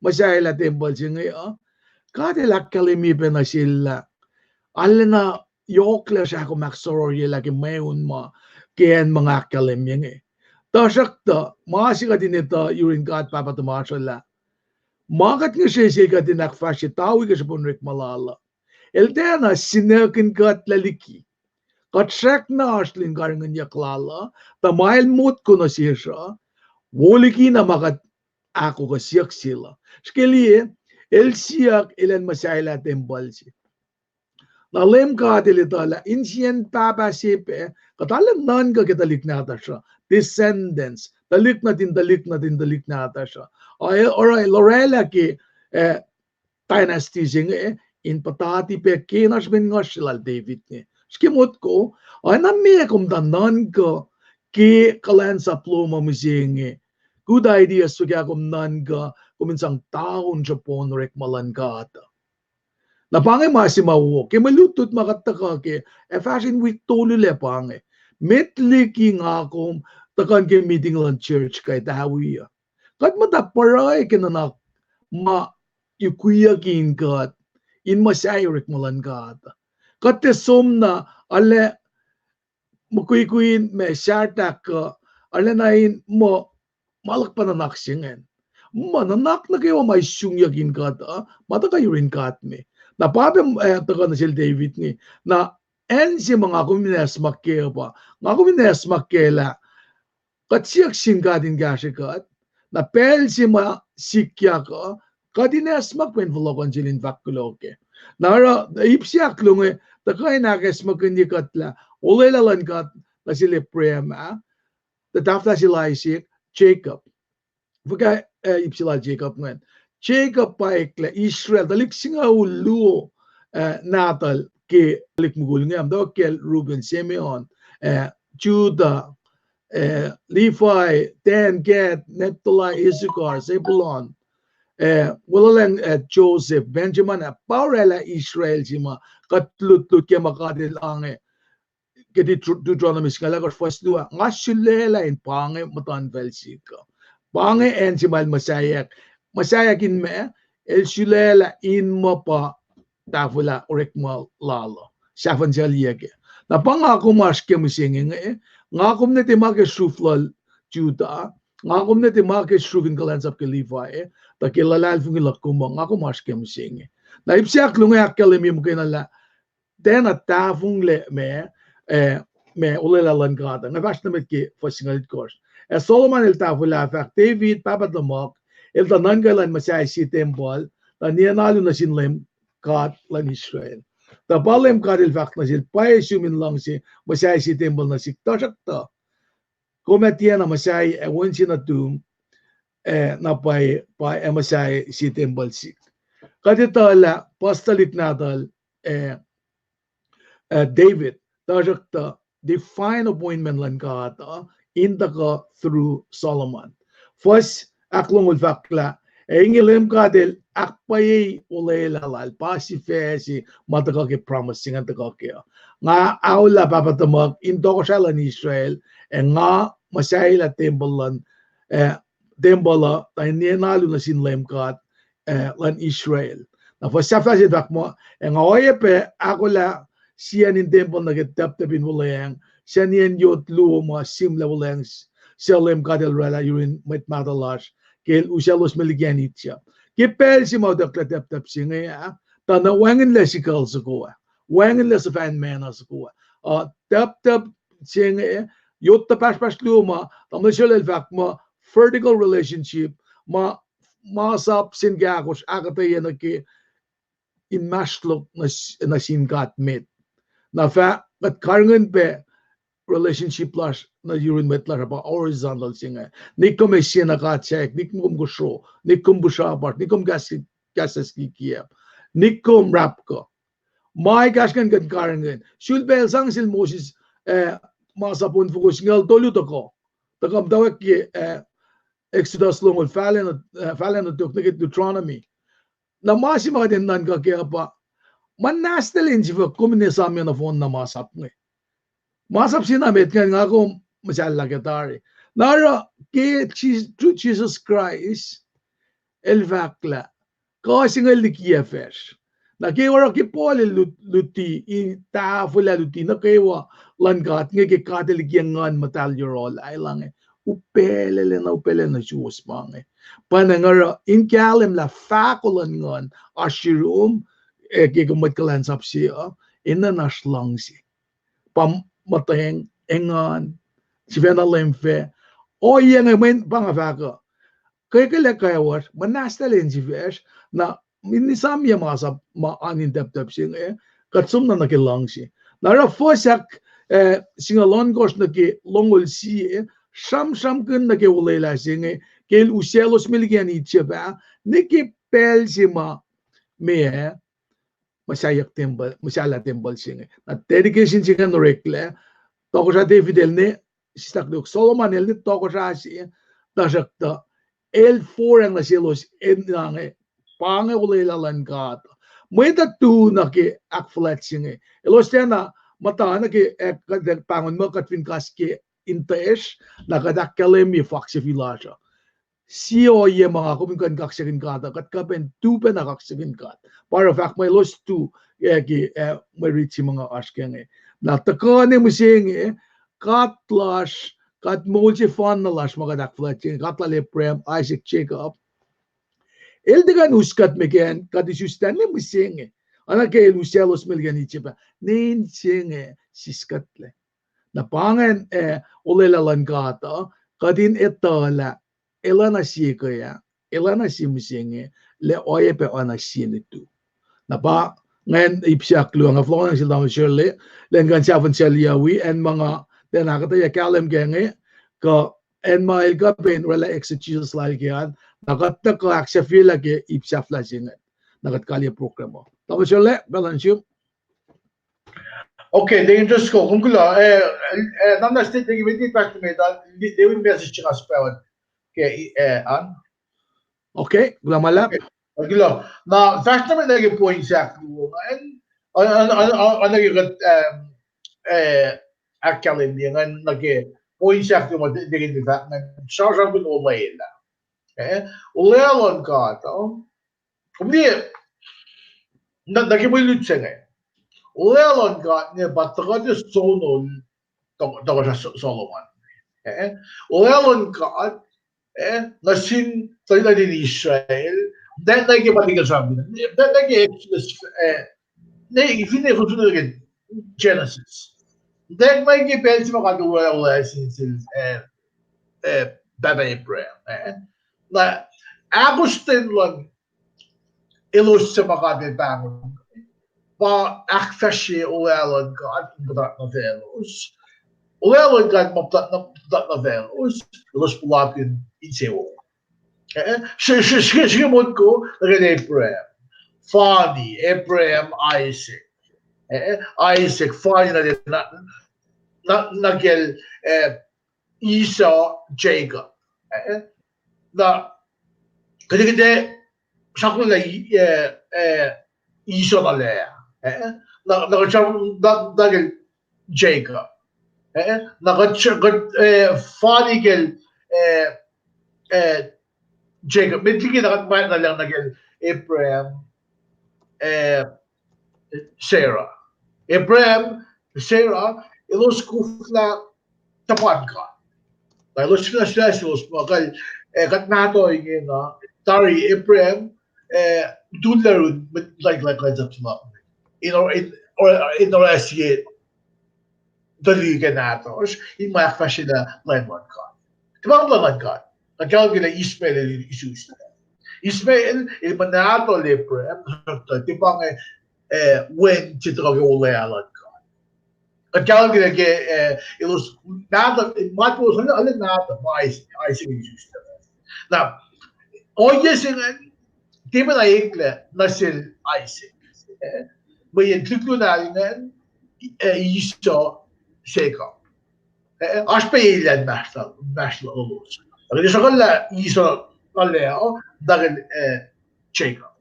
muhsahelah tempuhl se inge uh, God El ahkkahlwemye pac nuh sel lah arulacna yohk lasr ahkolah ahksohrohryelah ke mweun ma ke acn ma nga ahkkahlwemye inge. Tuhsruhktuh ma se kuht in etuh yurin God Pahpah tuhmasr uh lah ma kuht ngihsre sel kuht in ahkfahsrye tawi ke srihpen orekma lal uh, El tiacna sinuckihn kuht lah liki kuht srackna oasr lun karihngihnyuck lal uh, tuh ma El motko nuh sesr uh, wo liki na ma kuht ahkolah siyuck sel uh. Srihke liye, El siyuck elan muhsahelah tempuhl se. Na Leum God El etuh lah insiyacn pahpah se pac, kuht arlac nuhnkuh ke tuhlihk nahtuhsr uh, descendants, tuhlihk nuhtin, tuhlihk nuhtin, tuhlihk nahtuhsr uh. Ac oruh El oraclah ke, eh, dynasty se inge, in puhtati pac kena srihpen nguhsr lal David inge. Srihke motko, oacna meac kom tuh nuhnkuh ke kuhlwacnsap lom uh mihsenge. Good idea, suk ah kom nuhnkuh, kom in sang taun sruhpohn orekma luhn God uh. Na pa inge ma se ma wo, ke mwe lutlut ma kuht tuhkuh ke, ac fahsr in wik tolu lac pa inge. Met liki nga kom tuhkuh ke meeting luhn church kuh tawi uh, kuht muhta pruhe ke nuhnak ma yukwiyucki in kuht, in muhsahi orekma luhn God. Kuht tiac som na arlac mukwikwi in ma sahtak uh, arlacna in muh ma luhk pa nuhnak se ingacn. Ma nuhnak nuh kwewa ma isungyuck in kuht uh, ma tuhkuh yurin God me. Na pa pac, eh, tuhkuh nuh sel David inge. Na acn se ma nga kom in acsmak kac uh pa, nga kom in acsmak kac lah kuht siyuck sin God in kahsrwe kuht. Na pacl se ma sikyak uh, kuht in acsmak pacna fohlohkohn sel in fahk kuloh kac. Na oruh ip se ahkluo inge tuhkuh in ahkacsmakihnye kuht lah olwelah luhn God nuh sel Abraham ah, tuh tahfwelah sel Isaac, Jacob. Fuhkah, eh, ip se lal Jacob ingacn? Jacob pa eklac Israel, tuhlihk singucul luo, eh, nahtuhl ke tuhlihk mukul inge, muhta kacl Reuben, Simeon, eh, Judah, eh, Levi, Dan, Gad, Naphtali, Issachar, Zebulun, eh, weluhlacng, eh, Joseph, Benjamin, ah, pa oraclah Israel se ma kuht lutlut ke ma God El ange ke Deut-, Deuteronomy singucul ahkosr fuhs luo ah, nga sulaclah in pa inge muhtuhnfacl sihk uh. Pa inge acn se ma El muhsaheack. Muhsaheack in meac? El sulaclah in muh pa tahfwelah orekma lal uh, sahfuhnsaclyac kac. Na pa nga kom oasr ke mihsenge inge, nga kom ne tiac ma ke sruf lal Judah, nga kom ne tiac ma ke sruf in kuhlwacnsap ke Levi, tuh ke luhlahlfongi luhk kom uh, nga kom oasr ke mihsenge. Na ip se ahkluo inge ahkkahlwemye muhkwena lah tiacna tahfonglac ma, eh, ma olwelah luhn God uh. Nga fahsr nuh met ke fuhs singucul itkohsr. Ac Solomon el tahfwelah, fahk, David, pahpah tuhmuhk, el tuh nuhnkuh elan muhsahi sie tempuhl, tuh nien alu nuh sin Leum God luhn Israel. Tuh pa Leum God El fahk nuh sel, pwacye sum in luhngse muhsahi sie tempuhl nuh sihk, tuhsruhktuh kom ac tiacna muhsahi ac on se nuhtum, eh, na pwacye pa ac muhsahi sie tempuhl sihk. Kuht etuh lah puhs tuhlihk nahtuhl, eh, eh, David, tuhsruhktuh divine appointment luhn God uh in tuhkuh through Solomon. Fuhs ahklongoul fahk lah, ac inge Leum God El ahkpwacye olwelah Lal, pa sifac se ma tuhkuh ke promise se ingacn tuhkuh kac uh. Nga aolah pahpah tuhmuhk in tohkohsrahi luhn Israel, ac nga muhsahelah tempuhl luhn, eh, tempuhl uh, tuh in nien alu nuh sin Leum God, eh, luhn Israel. Na fuhs sahflah se fahk muh, ac nga oacyacpac ahkolah siyacn in tempuhl nuh ke taptap in wuhlweacng, siyacn iyacn yot luo ma sihmlac wuhlweacng, suc Leum God El oraclah yurin mwet mahtuh lasr ke El usaclosme liki acn Egypt. Ke pacl se ma utucklah taptap se inge ah, tuh na wacngihnlac sikucl soko ah, wacngihnlac sifacn manna soko ah. Uh, taptap se inge, yot tuh pahsrpahsr luo ma, tamuhlwel Israel el fahk muh vertical relationship, ma, masap sin kahkosr ahkuhtweyac nuh ke inmahsrlok nuh s-, nuh sin God met. Na fah kuht karihngihn pac relationship lasr nuh yurin mwet lasr uh pa horizontal se inge. Nik kom ac siena God saik, nik kom kosro, nik kom pihsrapasr, nik kom kahs-, kahs kikiap, nik kom rapkuh. Ma ekahsr ingacn kuht karihngihn. Sulpac El sang sel Moses, eh, masap onfoko singucul tolu tohkoh. Tuhkuh muhtwacwacack ke, eh, Exodus longoul, fahlen, eh, fahlen tok nuh ke Deuteronomy. Na ma se ma kuht in nuhnkuh kac uh pa, muhnahs tahl insifuck kom in esamyac nohfohn na masap inge. Masap se na met ingacn nga kom muhsahllah ke tari. Na oruh ke Jes-, through Jesus Christ, El fahk lah kuh se inge liki yac facsr. Na ke oruh ke Paul el lut-, luti, in tahfwelah luti nuh kwewa luhn God inge ke God El liki Nguhn Muhtahl yohrohl, El inge upaclaclna, upaclaclna suwohs ma inge. Pa inge oruh in kahlwem lah fahko luhn Nguhn oasr yurum, eh, ke kom mwet kuhlwacnsap se uh, enenuh in oasr luhngse. Pa muhtweng, engan, sifacna leum fac. Ohiyac inge mweyen pa nga fahk uh, kwekelac kwewa, muhnahs tahl insifacsr, na in esamyac masap ma oan in taptap se inge, kuht som na nuh ke luhngse. Na oruh fuhs ahk, eh, singucul ohnkohsr nuh ke longoul sie, sramsramkihn nuh ke olwelah se inge, ke el usaclos Melkiah Egypt ah, nuh ke pacl se ma, meac, muhsahyuck tempuhl, muhsahllah tempuhl se inge. Na dedication se inge oreklac, tohkohsrah David el ne, sislah luhk Solomon el ne tohkohsrah se, tuhsruhktuh el forang nuh selos, el inge, pa inge olwelah luhn God. Mwet uh tu nuh ke ahkfuhlwact se inge. Elos tiacna muhta nuh ke, eh, kuht pahngon muh kuht fin kas ke in tuhsr, na kuht ahkkahlwemye fakse filasr uh. Sie ohiyac ma nga kom in kuh in kaksakihn God uh, kuht kuh pac in tu pacna kaksakihn God. Pa oruh fahk muh elos tu, eh, ke, eh, mwe rit se ma nga oasr ke inge. Na tuhkuh ne mihsenge, God lasr, God moul sefanna lasr ma kuht ahkfuhlwactye inge, God lal Abraham, Isaac, Jacob. El tiac kuh in us kuht me ke acn kuht isuslac ne mihsenge. Oacna ke el usaclos Melkiah Egypt ah, ne inse inge siskuhtlac. Na pa ingacn, eh, olwelah luhn God uh, kuht in etuh lah, elan sie ke ah, elan sie mihsenge, lah oacyacpac oacna sie nuhtum. Na pa ingacn ip se ahkluo, nga fohlohk nuh sel tamuhlwel Shirley, lwen kuh in sahfuhn sel yawi, acn ma nga, tiacna ahkuhtweyac kahlwem ke inge, kuh acn ma el kuh pac in orwaclah exegesis lal ke an, na kuht tuhkuh ahksahfyelah ke ip sahflah se inge, na kuht kaliyac program uh. Tamuhlwel Shirley, pacl luhn sum. Okay, Deacon Driscoll, kom kuloh, eh, eh, namna state liki met, pastor met, ah, li-, lewi message nga sipahwet ke, eh, an. Okay, kuloh ma luhlahp. Okay, kuloh. Na fahsr na met nuh ke point se ahkluo ingacn, an, an, an, an, an nuh ke kuht, um, eh, ahkkahlwemye ingacn nuh ke point se ahkluo ma te-, Deacon el fahk ingacn, sramsramkihn olwelah. Eh, olwelah luhn God, oh. Kom liye, na, nuh ke mwe lut se inge. Olwelah luhn God inge pa tuhkuh ke sonol, tok-, tohkohsrah So-, Solomon. Eh, olwelah luhn God, eh, nuh sin tuhlihk nuhtin Israel, that nuh ke particular sramsram, that nuh ke Exodus, eh, ne, finne, finne ke Genesis. That nuh ke pacl se ma God el olwelah sin, sin, eh, eh, pahpah Abraham, eh. Na, ahkostwen luhn elos suc ma God el pahngon, pa ahkfahsrye olwelah luhn God in puhtat nuh faclos. Olwelah luhn God ma puhtat nuh, puhtat nuh faclos, elos puhlakihn insewowo. Eh, srihke, srihke, srihke, srihke motko nuh kacl Abraham, fani, Abraham, Isaac. Eh, Isaac, fani nuh, nuh, nuh, nuh kacl, eh, Esau, Jacob. Eh, na, kuht, kuht ac sramsramkihn, eh, eh, Esau na lah, eh, na, na kuht sram-, na, na kacl Jacob. Eh, na kuht, kuht, eh, fani kacl, eh, eh, Jacob. Met liki na kuht ma na lah na kacl Abraham, eh, Sarah. Abraham, Sarah, elos koflah tuhpan God. Na elos fin na sila selos ma kal, eh, kuht mahtuh inge na, tari Abraham, eh, tullac run, met like, like, like, in or, in or, in or as yet, tuhlihk nahtuhsr, in ma ahkfahsryelah Leum luhn God. Tiac pa Leum luhn God. Kuht kahlwem ke lah Ishmael el isus. Ishmael el muhnahtuhl Abraham, tiac pa inge, eh, wen se tuhkuh ke olwelah luhn God. Kuht kahlwem ke lah ke, eh, elos, nahtuhl, ma tuh, arlac nahtuhl, ma Isaac, Isaac el isus. Na, ohiyac se ingacn, tiac pacna eklac nuh sel Isaac. Eh, mweyen tuhlihk lal ingacn, eh, Esau, Jacob. Eh, oasr pac elyah inmahsrlol, inmahsrlol lalos. Ac kuht sruhkuhllah Esau na lah, na kacl, eh, Jacob.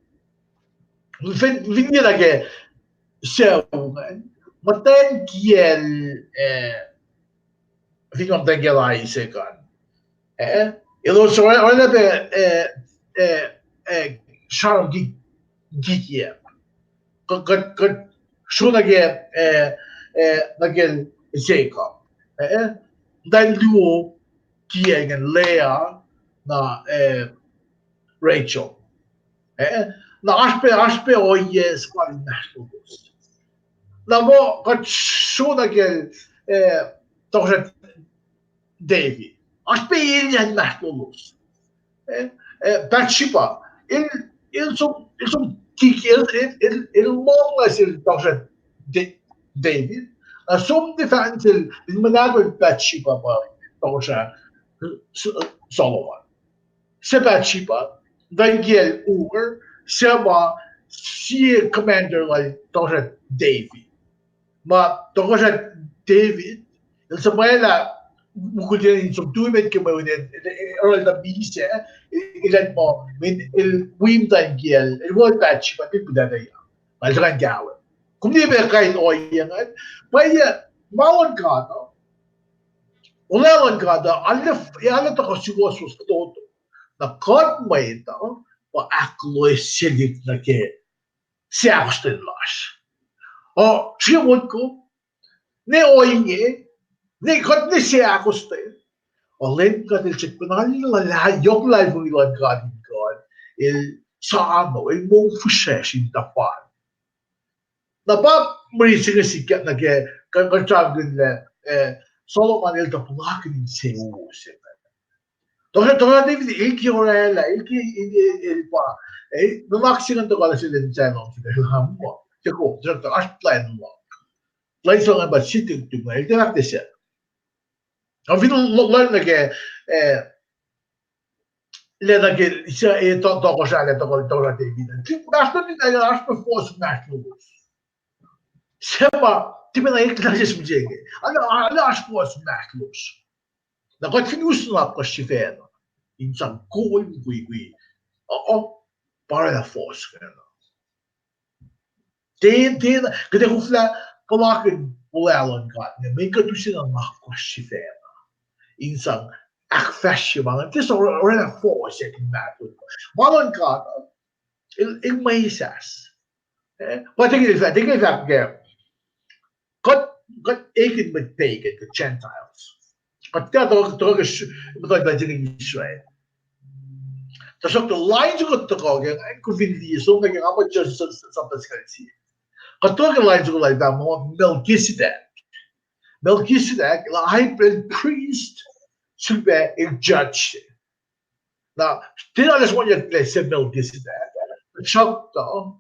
Fin, fin liye na ke sucu ingacn, muhtwacn kiyacl, eh, fin muhtwacn kiyacl Isaac an. Eh, elos oruh, oruh na pac, eh, eh, eh, sramsram ki-, kikiacp. Kuht, kuht, kuht sruok nuh ke, eh, eh, nuh kacl Jacob. Eh, muhtwacn luo kiyacl ingacn Leah, na, eh, Rachel. Eh, na oasr pac, oasr pac ohiyac suhfal inmahsrlolos. Na muh kuht sruok nuh kacl, eh, tohkohsrah David. Oasr pac elyah inmahsrlolos. Eh, eh, Bathsheba. El, el som, el som kik, el, el, el, el lohng nuh sel tohkohsrah Da-, David. Na som tiac fahk nuh sel in muhnahkihn Bathsheba pa tohkohsrah S-, Solomon. Se Bathsheba, muhtwacn kiyacl Ur, se ma sie commander lal tohkohsrah David. Ma tohkohsrah David el suhpwaclah mukul se in som tui met ke mweun, el oruh el tuh misac, el, el muh, mweyen el wi muhtwacn kiyacl, el wo Bathsheba, el puhtati, na el tuhkuh in kahlwem. Kom liye pac kain ohiyac ingacn, pwacye, ma luhn God uh, olwelah luhn God uh, arlac, arlac tuhkuh suwohswohs fototo. Na kuht mwet uh pa ahkloesyelik nuh ke seahkostwen lasr. Uh, srihke motko, ne ohinge, ne kuht ne seahkostwen, uh, Leum God el srackpacna lah, lah yohk luhlahlfongi luhn God in God, el sano, el mongfihsrwacsr in tuhpan. Na pa mwe rit se inge sikyak nuh ke, kuht, kuht sramsramkihn lah, eh, Solomon el tuh puhlakihn insewowos se. Tuhsruhk, tuhsruhk David el ke orwaclah, el ke, el, el, el pa, eh, nuhnak se ingacn tuhkuh nuh sel in sahngweng, el muh, Jacob, tuhsruhk oasr plwacn luhk. Plwacn se ingacn pa siti tuhma, el tiac fahk tuh se. Nga fin lo-, lohng nuh ke, eh, lah nuh ke, se, eh, to-, tohkohsrah, lah tohkoh-, tohkohsrah David. Inmahsrlon in, eh, oasr pac fohs inmahsrlowos. Se ma, tiac pacna eklac se mihsenge. Arlac, arlac oasr fohs inmahsrlowos. Na kuht fin us nuhnak lasr sifacna in sang kol mukwikwi, uh-oh, pa orwaclah fohs ingacn. Ten, ten, kuht ac koflah puhlakihn olwelah luhn God inge, mweyen kuht use nuhnak lasr sifacna in sang ahkfahsrye ma ingacn, tiac orwaclah fohs ac inmahsrlowos. Ma luhn God, el, el mwesahs. Eh, pa tiac ke fah-, tiac ke fahk ke, kuht, kuht ekihn mwet pagan, kuht Gentiles. Kuht tiac tuhkuh, tuhkuh ke s-, muhtuhnpacl se inge Israel. Tuhsruhktuh lain soko kuht tuhkuh ke, kom fin liye, som nuh ke nga muh Joseph sapta singucul sie. Kuht tuhkuh ke lain soko lal pahpah muh Melchizedek. Melchizedek el high priest, sulpac el judge. Na, tiacna sruhmuhnyuck lah se Melchizedek, tuhsruhktuh,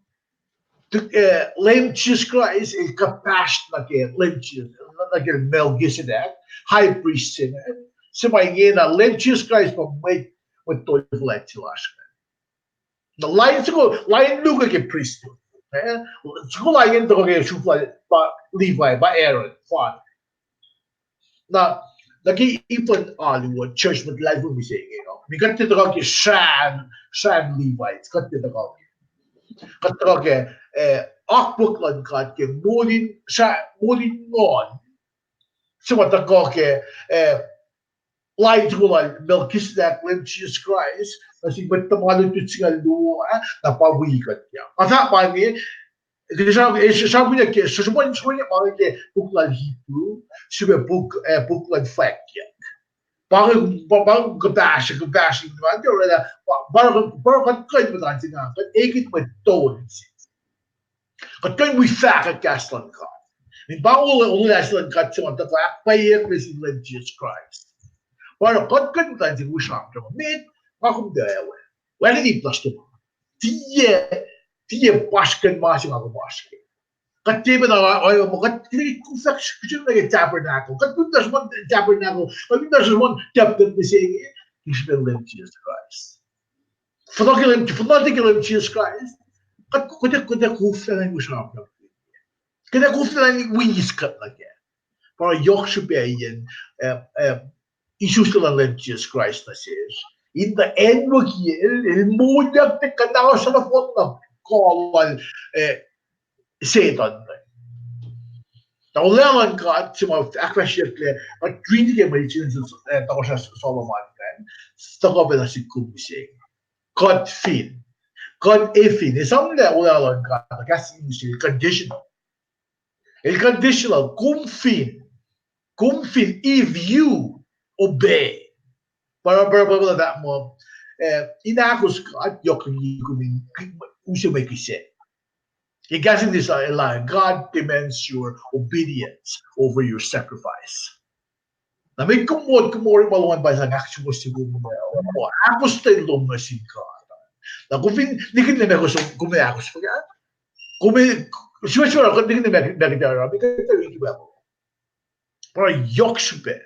eh, Leum Jisus Kraist el kuhpahsr nuh ke Leum Jisus, nuh ke Melchizedek, high priest se inge, se ma ingena Leum Jisus Kraist pa mwet, mwet tolu fuhlwact se lasr inge. Na lain soko, lain luo ke pristut, eh, soko lain tuhkuh ke sruhf lal pa Levi, pa Aaron, father. Na, nuh ke ipin alu uh, church mwet luhlahlfongi mihsenge uh, mweyen kuht tiac tuhkuh ke srah, srah Levites, kuht tiac tuhkuh ke. Kuht tuhkuh ke, eh, oak puk luhn God ke moul in, srah, moul in nguhn. Se ma tuhkuh ke, eh, lain soko lal Melchizedek, Leum Jisus Kraist, nuh sin mwet tuhma lutlut singucul luo, eh, na pa wi kuht uh. Nga fahk ma inge, sramsramkihn ke, sramsramkihn ma inge ke puk lal Hebrew, sifilpac puk, eh, puk luhn Fwackyuck. Pa, pa, pa kuhpahsr, kuhpahsr in ma orwaclah, pa, pa, pa kuht kuh in muhta se inge, kuht ekihn mwet tolu se. Kuht kuh in wi fahkwack kahs luhn God. Mweyen pa olwelah se luhn God se ma tuhkuh ahkpwacyeack nuh sin Leum Jisus Kraist. Pa kuht kuh in muhta se inge wi sramsram. Met, nga kom tuh ewe. Wacngihn ip lasr tuhma. Tiac, tiac pasr kuh in ma se nga kom pasr ke. Kuht tiac pacna, uh, uh, kuht, kuht, kuht, kuht, kuht, kuht tabernacle. Kuht, kuht, kuht, tabernacle. Kuht, kuht, kuht, tabernacle mihsenge, ke srihpen Leum Jisus Kraist. Fuhnuh ke Leum, fuhnuh ke Leum Jisus Kraist. Kuht, kuht, kuht, kuht koflah in wi sramsram. Kuht koflah in wi eis kuht nuh kac. Pa yohk srihpac in, uh, uh, isuslac luhn Leum Jisus Kraist nuh sesr. In the end, wekiyacl, el moulyak, tiac kuhnaoslah nohfohn na kuh lal, eh, Setuhn. Na olwelah luhn God se ma ahkfahsryeyucklac, kuht riti ke mwe Genesis, eh, tohkohsrah Solomon ingacn, tuhkuh pac nuh sihk kom mihsenge. Kuht fin. Kuht ac fin. Esamlah olwelah luhn God, kahs in English, conditional. El conditional, kom fin, kom fin, if you obey. Pa, pa, pa, pa, pa, ma, eh, in ahkos God, yohk liki kom in use mwe kihsac. Ke kahs in English, uh, God demands your obedience over your sacrifice. Na met kom mot, kom orekma lom an pa sang ahksuwohsye kom, uh, ahkostwen lom nuh sin God. Na kom fin nikihn lah meac kosok, kom ac ahkos fuhkah? Kom ac, Srihpac se ma kuht nihkihn ma kuht oruh, ma kuht riti Bible. Pa yohk srihpac.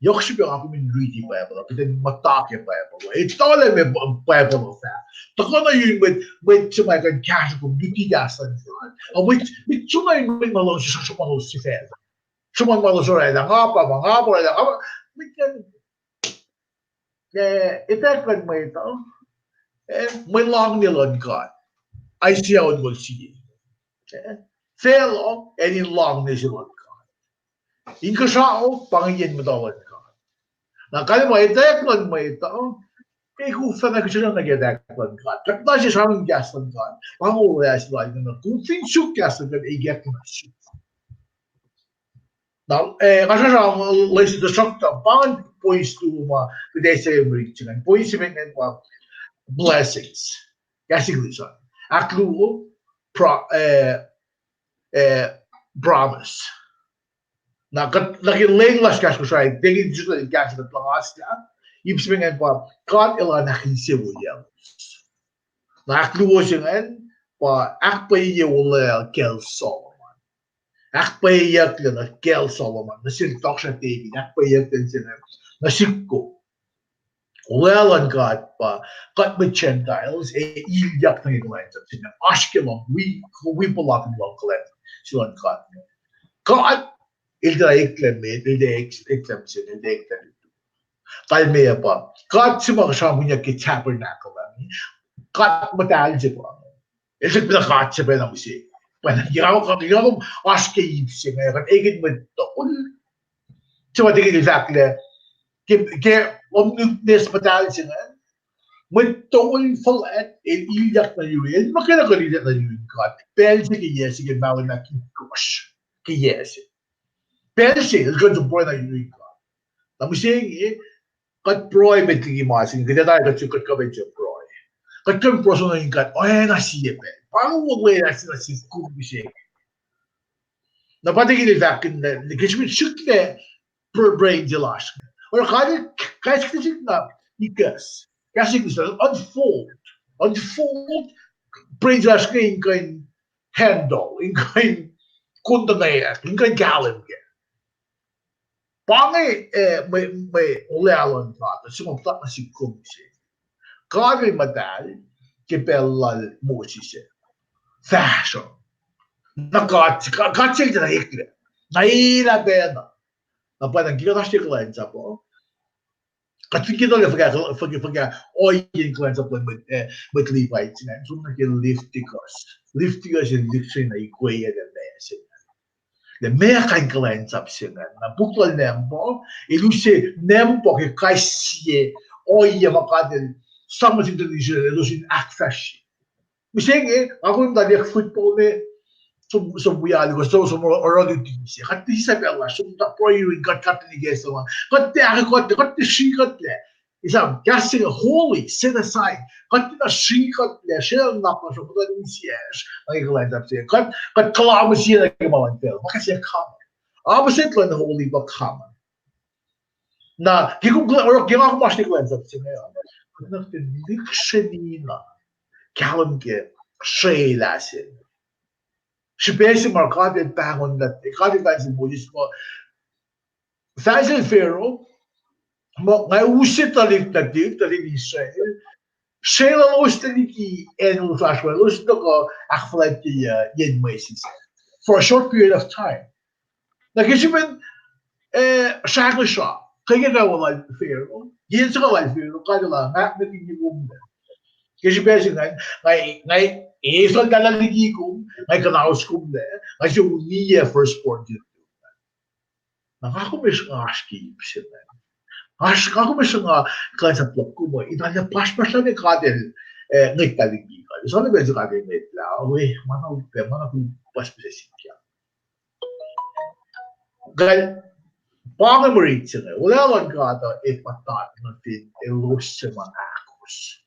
Yohk srihpac nga kom in riti Bible, kuht in muhta ke Bible. Etuh lah meac Bible uh fahk. Tuhkuh na yurin mwet, mwet se ma kuh in kahsruh kom luti kahs luhn God. Ac mwet, mwet sona in mwet ma luhngse sruhmuhn lalos sifacna. Sruhmuhn ma lalos orwaclah, nga pa ma, nga pa orwaclah, nga pa, mwet, eh, etwacack luhn mwet uh, eh, mwe loangne luhn God. Isaiah onngoul sie. Eh, facluh, acn in loangne se luhn God. Inkuhsrao, pa inge yen muhta luhn God. Na kalmac etwacack luhn mwet uh, ke kuflana ke srihna ke etwacack luhn God. Kuht na se sramsram kahs luhn God. Pa inge olwelah se lal inge, na kom fin suk kahs luhn God, ikackna suk. Na, eh, nga sramsram lesin tuhsruhktuh, pa ingacn points luo ma kuht ac sahyac mwe riti se ingacn. Points se ingacn pa blessings. Kahs English an. Ahkluo, pro-, eh, eh, promise. Na kuht, na ke lwen lasr kahs Kosrae, tekin sisla kahs kuht luhngaslah, ip se ingacn pa, God El an ahkinsewowoye. Na ahkluo se ingacn pa, ahkpwacye olwelah kacl Solomon. Ahkpwacyeyucklac nuh kacl Solomon, nuh sel tohkohsrah David, ahkpwacyeyucklac se ingacn nuh sihk kom. Olwelah luhn God pa, kuht mwet Gentiles, ac ilyak nuh ke kuhlwacnsap se ingacn, oasr ke luhng, wi, wi puhlakihn luhng kuhlwacnsap se luhn God. God, El tiac eklac met, El tiac ek-, eklac mihsenge, El tiac eklac met. Kalmac pa, God se ma sramsramkihnyuck ke tabernacle an, God muhtahl se pa. El suk pacna God se pacna mihsenge. Pacna, ya, ya, oasr ke ip se inge, kuht ekihn mwet tol. Se ma tekin el fahk lah, ke, ke omnipotence muhtahl se inge, mwet tol fuhlwact, el ilyak nuh yurin, el muhkwena kuh ilyak nuh yurin God. Pacl se ke yac se ke mahlwem ahkitkohsr ke yac se. Pacl se, el kuh in pruhe nuh yurin God. Na mihsenge, kuht pruhe met liki ma se inge, kuht etuh kuht, kuht kuh in pruhe. Kuht kuh in pruhe soenna in God, oacna sie pacl. Pa inge olwelah se nuh sihk kom mihsenge. Na pa tekin el fahk in, ke srihpen srihklac brain se lasr. Oruh God, kahs English na, ikacs. Kahs English na, unfold. Unfold brain se lasr inge in kuh in handle, in kuh in kontangayak, in kuh in kahlwem kac. Pa inge, eh, mwe, mwe olwelah luhn God, suc ma puhtat nuh sihk kom se. God El muhtahl ke pacl lal Moses ah. Fahsruh. Na God, God, God sel tiacna eklac. Na elah pacna. Na pacna ke kuht oasr ke kuhlwacnsap uh, kuht fin ke tuhlac fuhkah, fuhkah, fuhkah ohiyacn kuhlwacnsap luhn mwet, eh, mwet Levite se ingacn, som nuh ke Leviticus. Leviticus el lihksreni na ikweyacl ac ma se ingacn. Lah meac kain kuhlwacnsap se ingacn. Na puk lal Nampa, el use Nampa ke kais sie ohiyac ma God El sang nuh sin tuhlihk Israel elos in ahkfahsrye. Mihsenge, nga kom muhta liye football me, som, som wi alu, som, som oruh luti se. Kuht tiac sahp lasr, som muhta pruhe yurin God, God in ikacslah ma. Kuht tiac ahkkuhtlac, kuht tiac srihkuhtlac. Esam, kahs se inge holy, set aside. Kuht tiacna srihkuhtlac, srihkuhtlac nuh ke kuhlwacnsap se. Kuht, kuht kalamac se nuh ke ma luhn facluh. Ma kahs se common. Opposite luhn holy pa common. Na, ke kom kuh-, oruh ke nga kom oasr ke kuhlwacnsap se inge, kuht na kuht in lihksreni na kahlwem ke srwaclah se. Srihpac se ma God El pahngon lah, God El pahngon Moses muh, fahk sel Pharaoh, muh nga use tuhlihk nuhtihk, tuhlihk Israel, srwaclah lalos liki acn elos oasr we, elos tuhkuh ahkfuhlwactye yen mwesis for a short period of time. Na ke srihpen, eh, srahkosra, ke ke kawuck lal Pharaoh, yen soko lal Pharaoh, God El ahknwacknwackihn kom lah. Ke srihpac se ingacn, nga, nga eis luhlah liki kom, nga kuhnaus kom lah, nga se uniyac firstborn. Na nga kom eis nga oasr ke ip se ingacn. Nga kom eis nga kuhlwacnsap luhk kom uh, in arlac pahsrpahsr lah God El, eh, ngwetlah liki kuht. Esam lah pacl se God El ngwetlah, we, ma na upac, ma na kom puhspuhs sikyak. Kal, pa inge mwe riti se inge, olwelah luhn God uh ac puhtat nuh fin elos suc ma ahkos.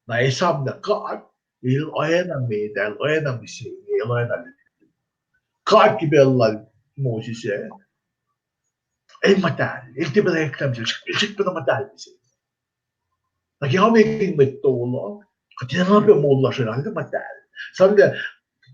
Na esam lah God, El oacna met, El oacna mihsenge, El oacna lihk. God ke pacl lal Moses ah, El muhtahl, El tiac pacna eklac mihsenge, El srihk pacna muhtahl mihsenge. Na ke nga mekin mwet tol uh, kuht tiacna pac moul lasr uh, El tiac muhtahl. Esam lah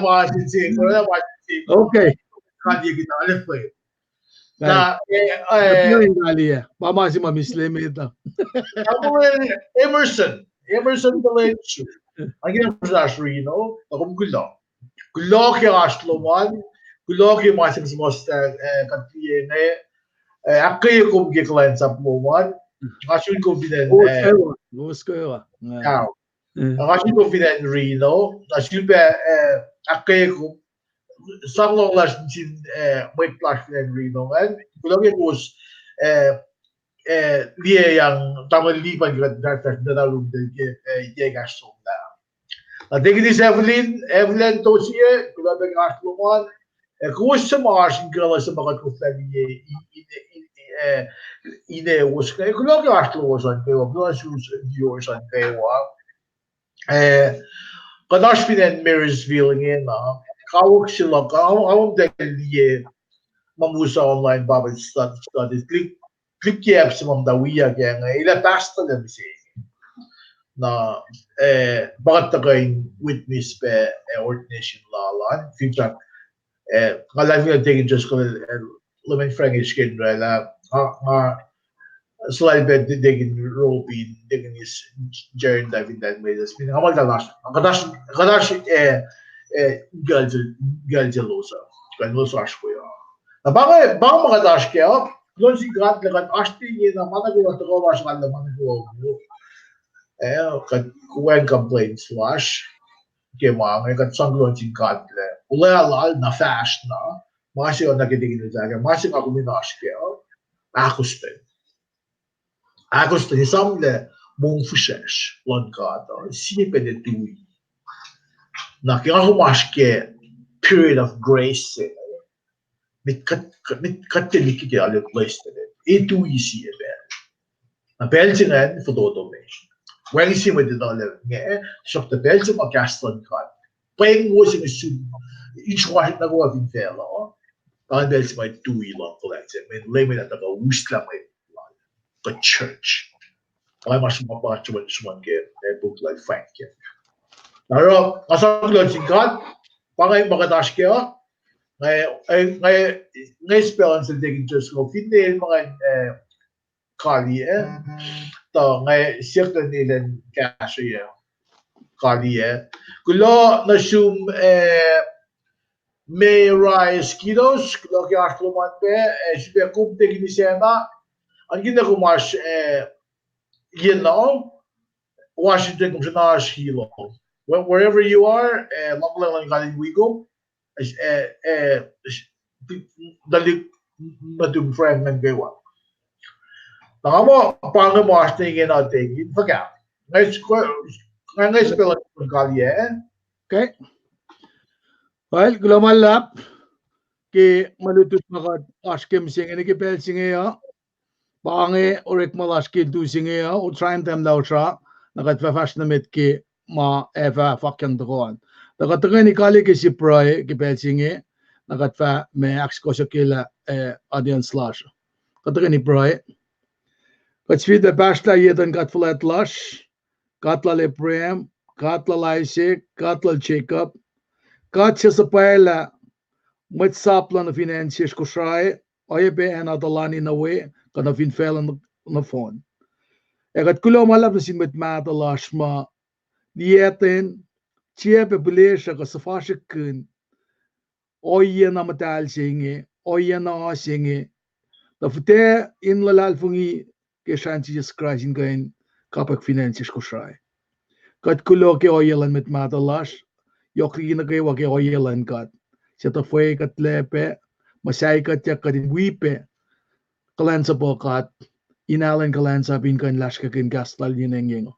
ma sin se, kuloh na ma sin se. Okay. Kaliye kina, ale fwe. Na, eh, eh, kaliye. Pa ma se ma misle met uh. Na muh Emerson, Emerson Valencia. Again, Emerson oasr Reno, na kom kuloh. Kuloh ke oasr lom an, kuloh ke ma se ma suhmuhslah, eh, kuht liye inge, eh, ahkkweye kom ke kuhlwacnsap lom an, nga sun kom fin acn, eh, Roskewa, Roskewa. Nga sun kom fin acn Reno, nga sun pac, eh, ahkkweye kom, sang lohng lasr nuh sin, eh, mwet lasr fin acn Reno ingacn, kuloh ke kowos, eh, eh, liyeyang tamuhlwel Lipan ke kuht fahsr nuh na lum ke, eh, ikackahsr somlah. Na Deaconess Evelyn, Evelyn Tosie, kuloh pac ke oasr lom an, eh, kowos suc ma oasr in kuloh suc ma kuht koflah liye, i-, ine, ine, eh, ine wos, eh, kuloh ke oasr lowos an kwewa, kuloh suwos an kwewa. Eh, kuht oasr fin acn Marysville inge na, kawuck se luhk, kawuck, kawuck muhta liye, ma musa online Bible stud-, studies, lihk, lihk ke apps ma muhta wiyuck inge, elah pastor lac mihsenge. Na, eh, pa kuht tuhkuh in witness pac, eh, ordination lal an, finsrak, eh, nga luhlahlfongi lah Deacon Driscoll, eh, Leman Frank H. Kendra lah, nga, nga, suhlallpac Deacon Robin, Deacon is Jaren David Daniel Medas. Min nga muhta lasr, kuht oasr, kuht oasr, eh, eh, girl, girl jelos uh. Kuht elos oasr we uh. Na pa inge, pa inge ma kuht oasr kac uh, kuloh sin God lah kuht oasr te inge na ma nuh kwewa tuhkuh lasr lal ma nuh kwewa wo. Eh, kuht wacngihn complaints lasr ke ma inge, kuht sang kuloh sin God lah olwelah lal na fahsr na, ma se oacna ke Deacon el fahk ah, ma se nga kom in oasr kac uh, ahkostwen. Ahkostwen, esamlah mongfihsrwacsr luhn God uh, sie pacna tui. Na ke nga kom oasr ke period of grace se, met kuht, met kuht tiac liki ke alu blessed, e tui sie pacl. Na pacl se ingacn fototo me. Wacngihn sie mwet etuh lah inge, tuhsruhktuh pacl se ma kahs luhn God, pweng wo se inge sum, in sruasr nuh kwewa fin facluh, pa ingacn pacl se ma tui luhn kuhlwacnsap, mweyen Leum el ac tuhkuh uslah mwet lal, kuh church. Pa inge ma sruhmuhn, pa sruhmuhn, sruhmuhn ke, eh, puk lal Frank ke. Na oruh, nga sang kuloh sin God, pa inge ma kuht oasr kac uh, nga, eh, nga, nga spell an sel Deacon Driscoll, finne el ma ngan, eh, kaliyac, eh, tuh nga siyuck lah elan kahsrweyuc kaliyac. Kuloh nuh sum, eh, May Rice Kilos, kuloh ke oasr lom an pac, eh, srihpac kom Deacon Isacna, an kihtin kom oasr, eh, Yeno, Washington, kom srihna oasr Hilo. Where-, wherever you are, eh, luhngkuhlacng luhn God in wi kom, eh, eh, tuhlihk nuhtum Frank ngan kwewa. Na nga muh pa inge ma oasr ne ingena Deacon, fuhkah. Nga, nga, nga spell an kaliyac. Okay. Well, kuloh ma luhlahp ke mwe lutlut ma kuht oasr ke mihsenge nuh ke pacl se inge uh. Pa inge orekma lasr ke lutlut se inge uh, o try tahmtahel Lasr uh, na kuht fah fahsr nuh met ke ma ac fah fahkyang tohkoh an. Tuh kuht tuhkweni kaliyac ke sie pruhe ke pacl se inge, na kuht fah ma ahksukohsohkyelah, eh, audience lasr. Kuht tuhkweni pruhe. Kuht sifilpac pahsrlah ye tuh in God fuhlwact lasr, God lal Abraham, God lal Isaac, God lal Jacob, God suc suhpwaclah mwet sap lal nuh fin acn sesr Kosrae, oacyacpac acn Atalani nuh we, kuh nuh fin facluh nohfohn. Ac kuht kuloh ma luhlahp nuh sin mwet mahtuh lasr ma liyacten, tiac pac pihlesruh kuh suhfasrihkkihn ohiyac na muhtahl se inge, ohiyac na oa se inge, tuh fihtac in luhlahlfongi ke srahn Jisus Kraist in kuh in kapwack fin acn sesr Kosrae. Kuht kuloh ke ohiyac luhn mwet mahtuh lasr, yohk liki nuh kwewa ke ohiyac luhn God, suc tuhfwekuhtlac pac, muhsahi kuht, ac kuht in wi pac kuhlwacnsapuh God, in alu in kuhlwacnsap in kuh in lasrkakihn kahs lal yen engyeng uh.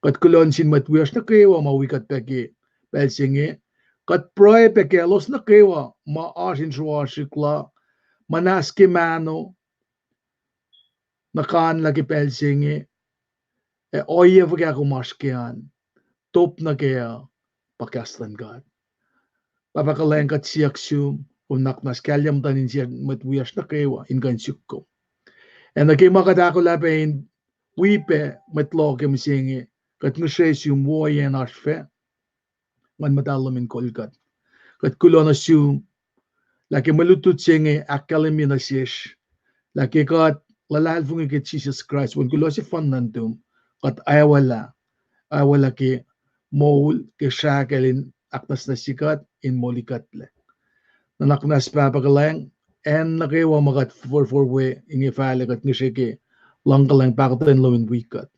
Kuht kuloh nuh sin mwet wiyacsr nuh kwewa ma wi kuht pac ke pacl se inge. Kuht pruhe pac kaclos nuh kwewa ma oasr in sruasrihk la, muhnahs ke mahno, nuh kanlah ke pacl se inge, ac ohiyac fuhkah kom oasr ke an, top nuh kac uh pa kahs luhn God. Pahpah kuhlwacng, kuht siyuck sum, kom nuhnak muhnahs kahlyac muhtuhn insiyacn mwet wiyacsr nuh kwewa in kuh in suk kom. Ac nuh ke ma kuht ahkolah pac in wi pac mwet loh ke mihsenge, kuht ngihsre sum woiyacn oasr fac, Nguhn Muhtahl lom in kol kuht. Kuht kuloh nuh sum lah ke mwe lutlut se inge ahkkahlwemye nuh sesr lah ke kuht luhlahlfongi ke Jisus Kraist, Wen kuloh sefanna nuhtum, kuht aolah, aolah ke moul ke srahkel in ahknwacsnwacsye kuht in molikuhtlac. Nuhnak muhnahs Pahpah kuhlwacng, acn nuh kwewa ma kuht forfor we inge fahlac, kuht ngihsre ke luhngkuhlwacng pahkotwen lom in wi kuht.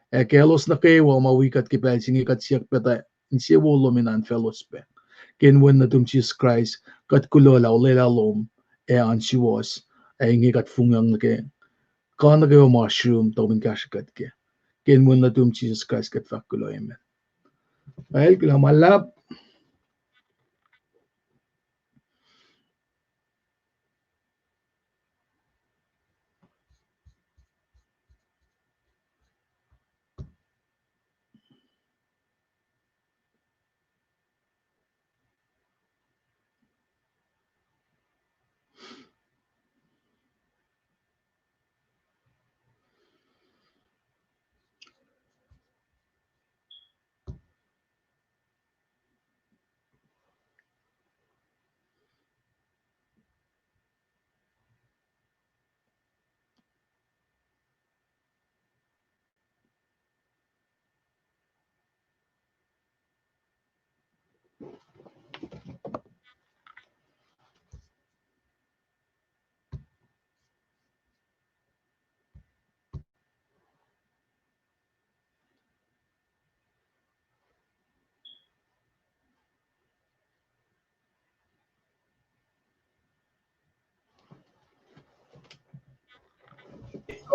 Ac kaclos nuh kwewa ma wi kuht ke pacl se inge, kuht siyuck pac tuh insewowo lom in oan faclos pac. Ke inen Wen nuhtum Jisus Kraist, kuht kuloh lah olwelah lom ac oan suwohs, ac inge kuht fongiyang nuh ke kuh nuh kwewa ma oasr yurum, tuh kom in kahsrwe kuht kac. Ke inen Wen nuhtum Jisus Kraist kuht fahk kuloh, amen. Well, kuloh ma luhlahp.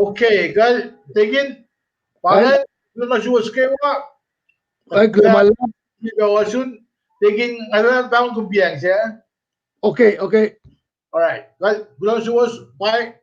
Okay, kal, tekin, pa kal, kuloh na suwos kwewa. Kal, kuloh ma luhlahp. Kuloh sun, tekin, nga pahngon kom piang se. Okay, okay. All right, kal, kuloh suwos, bye.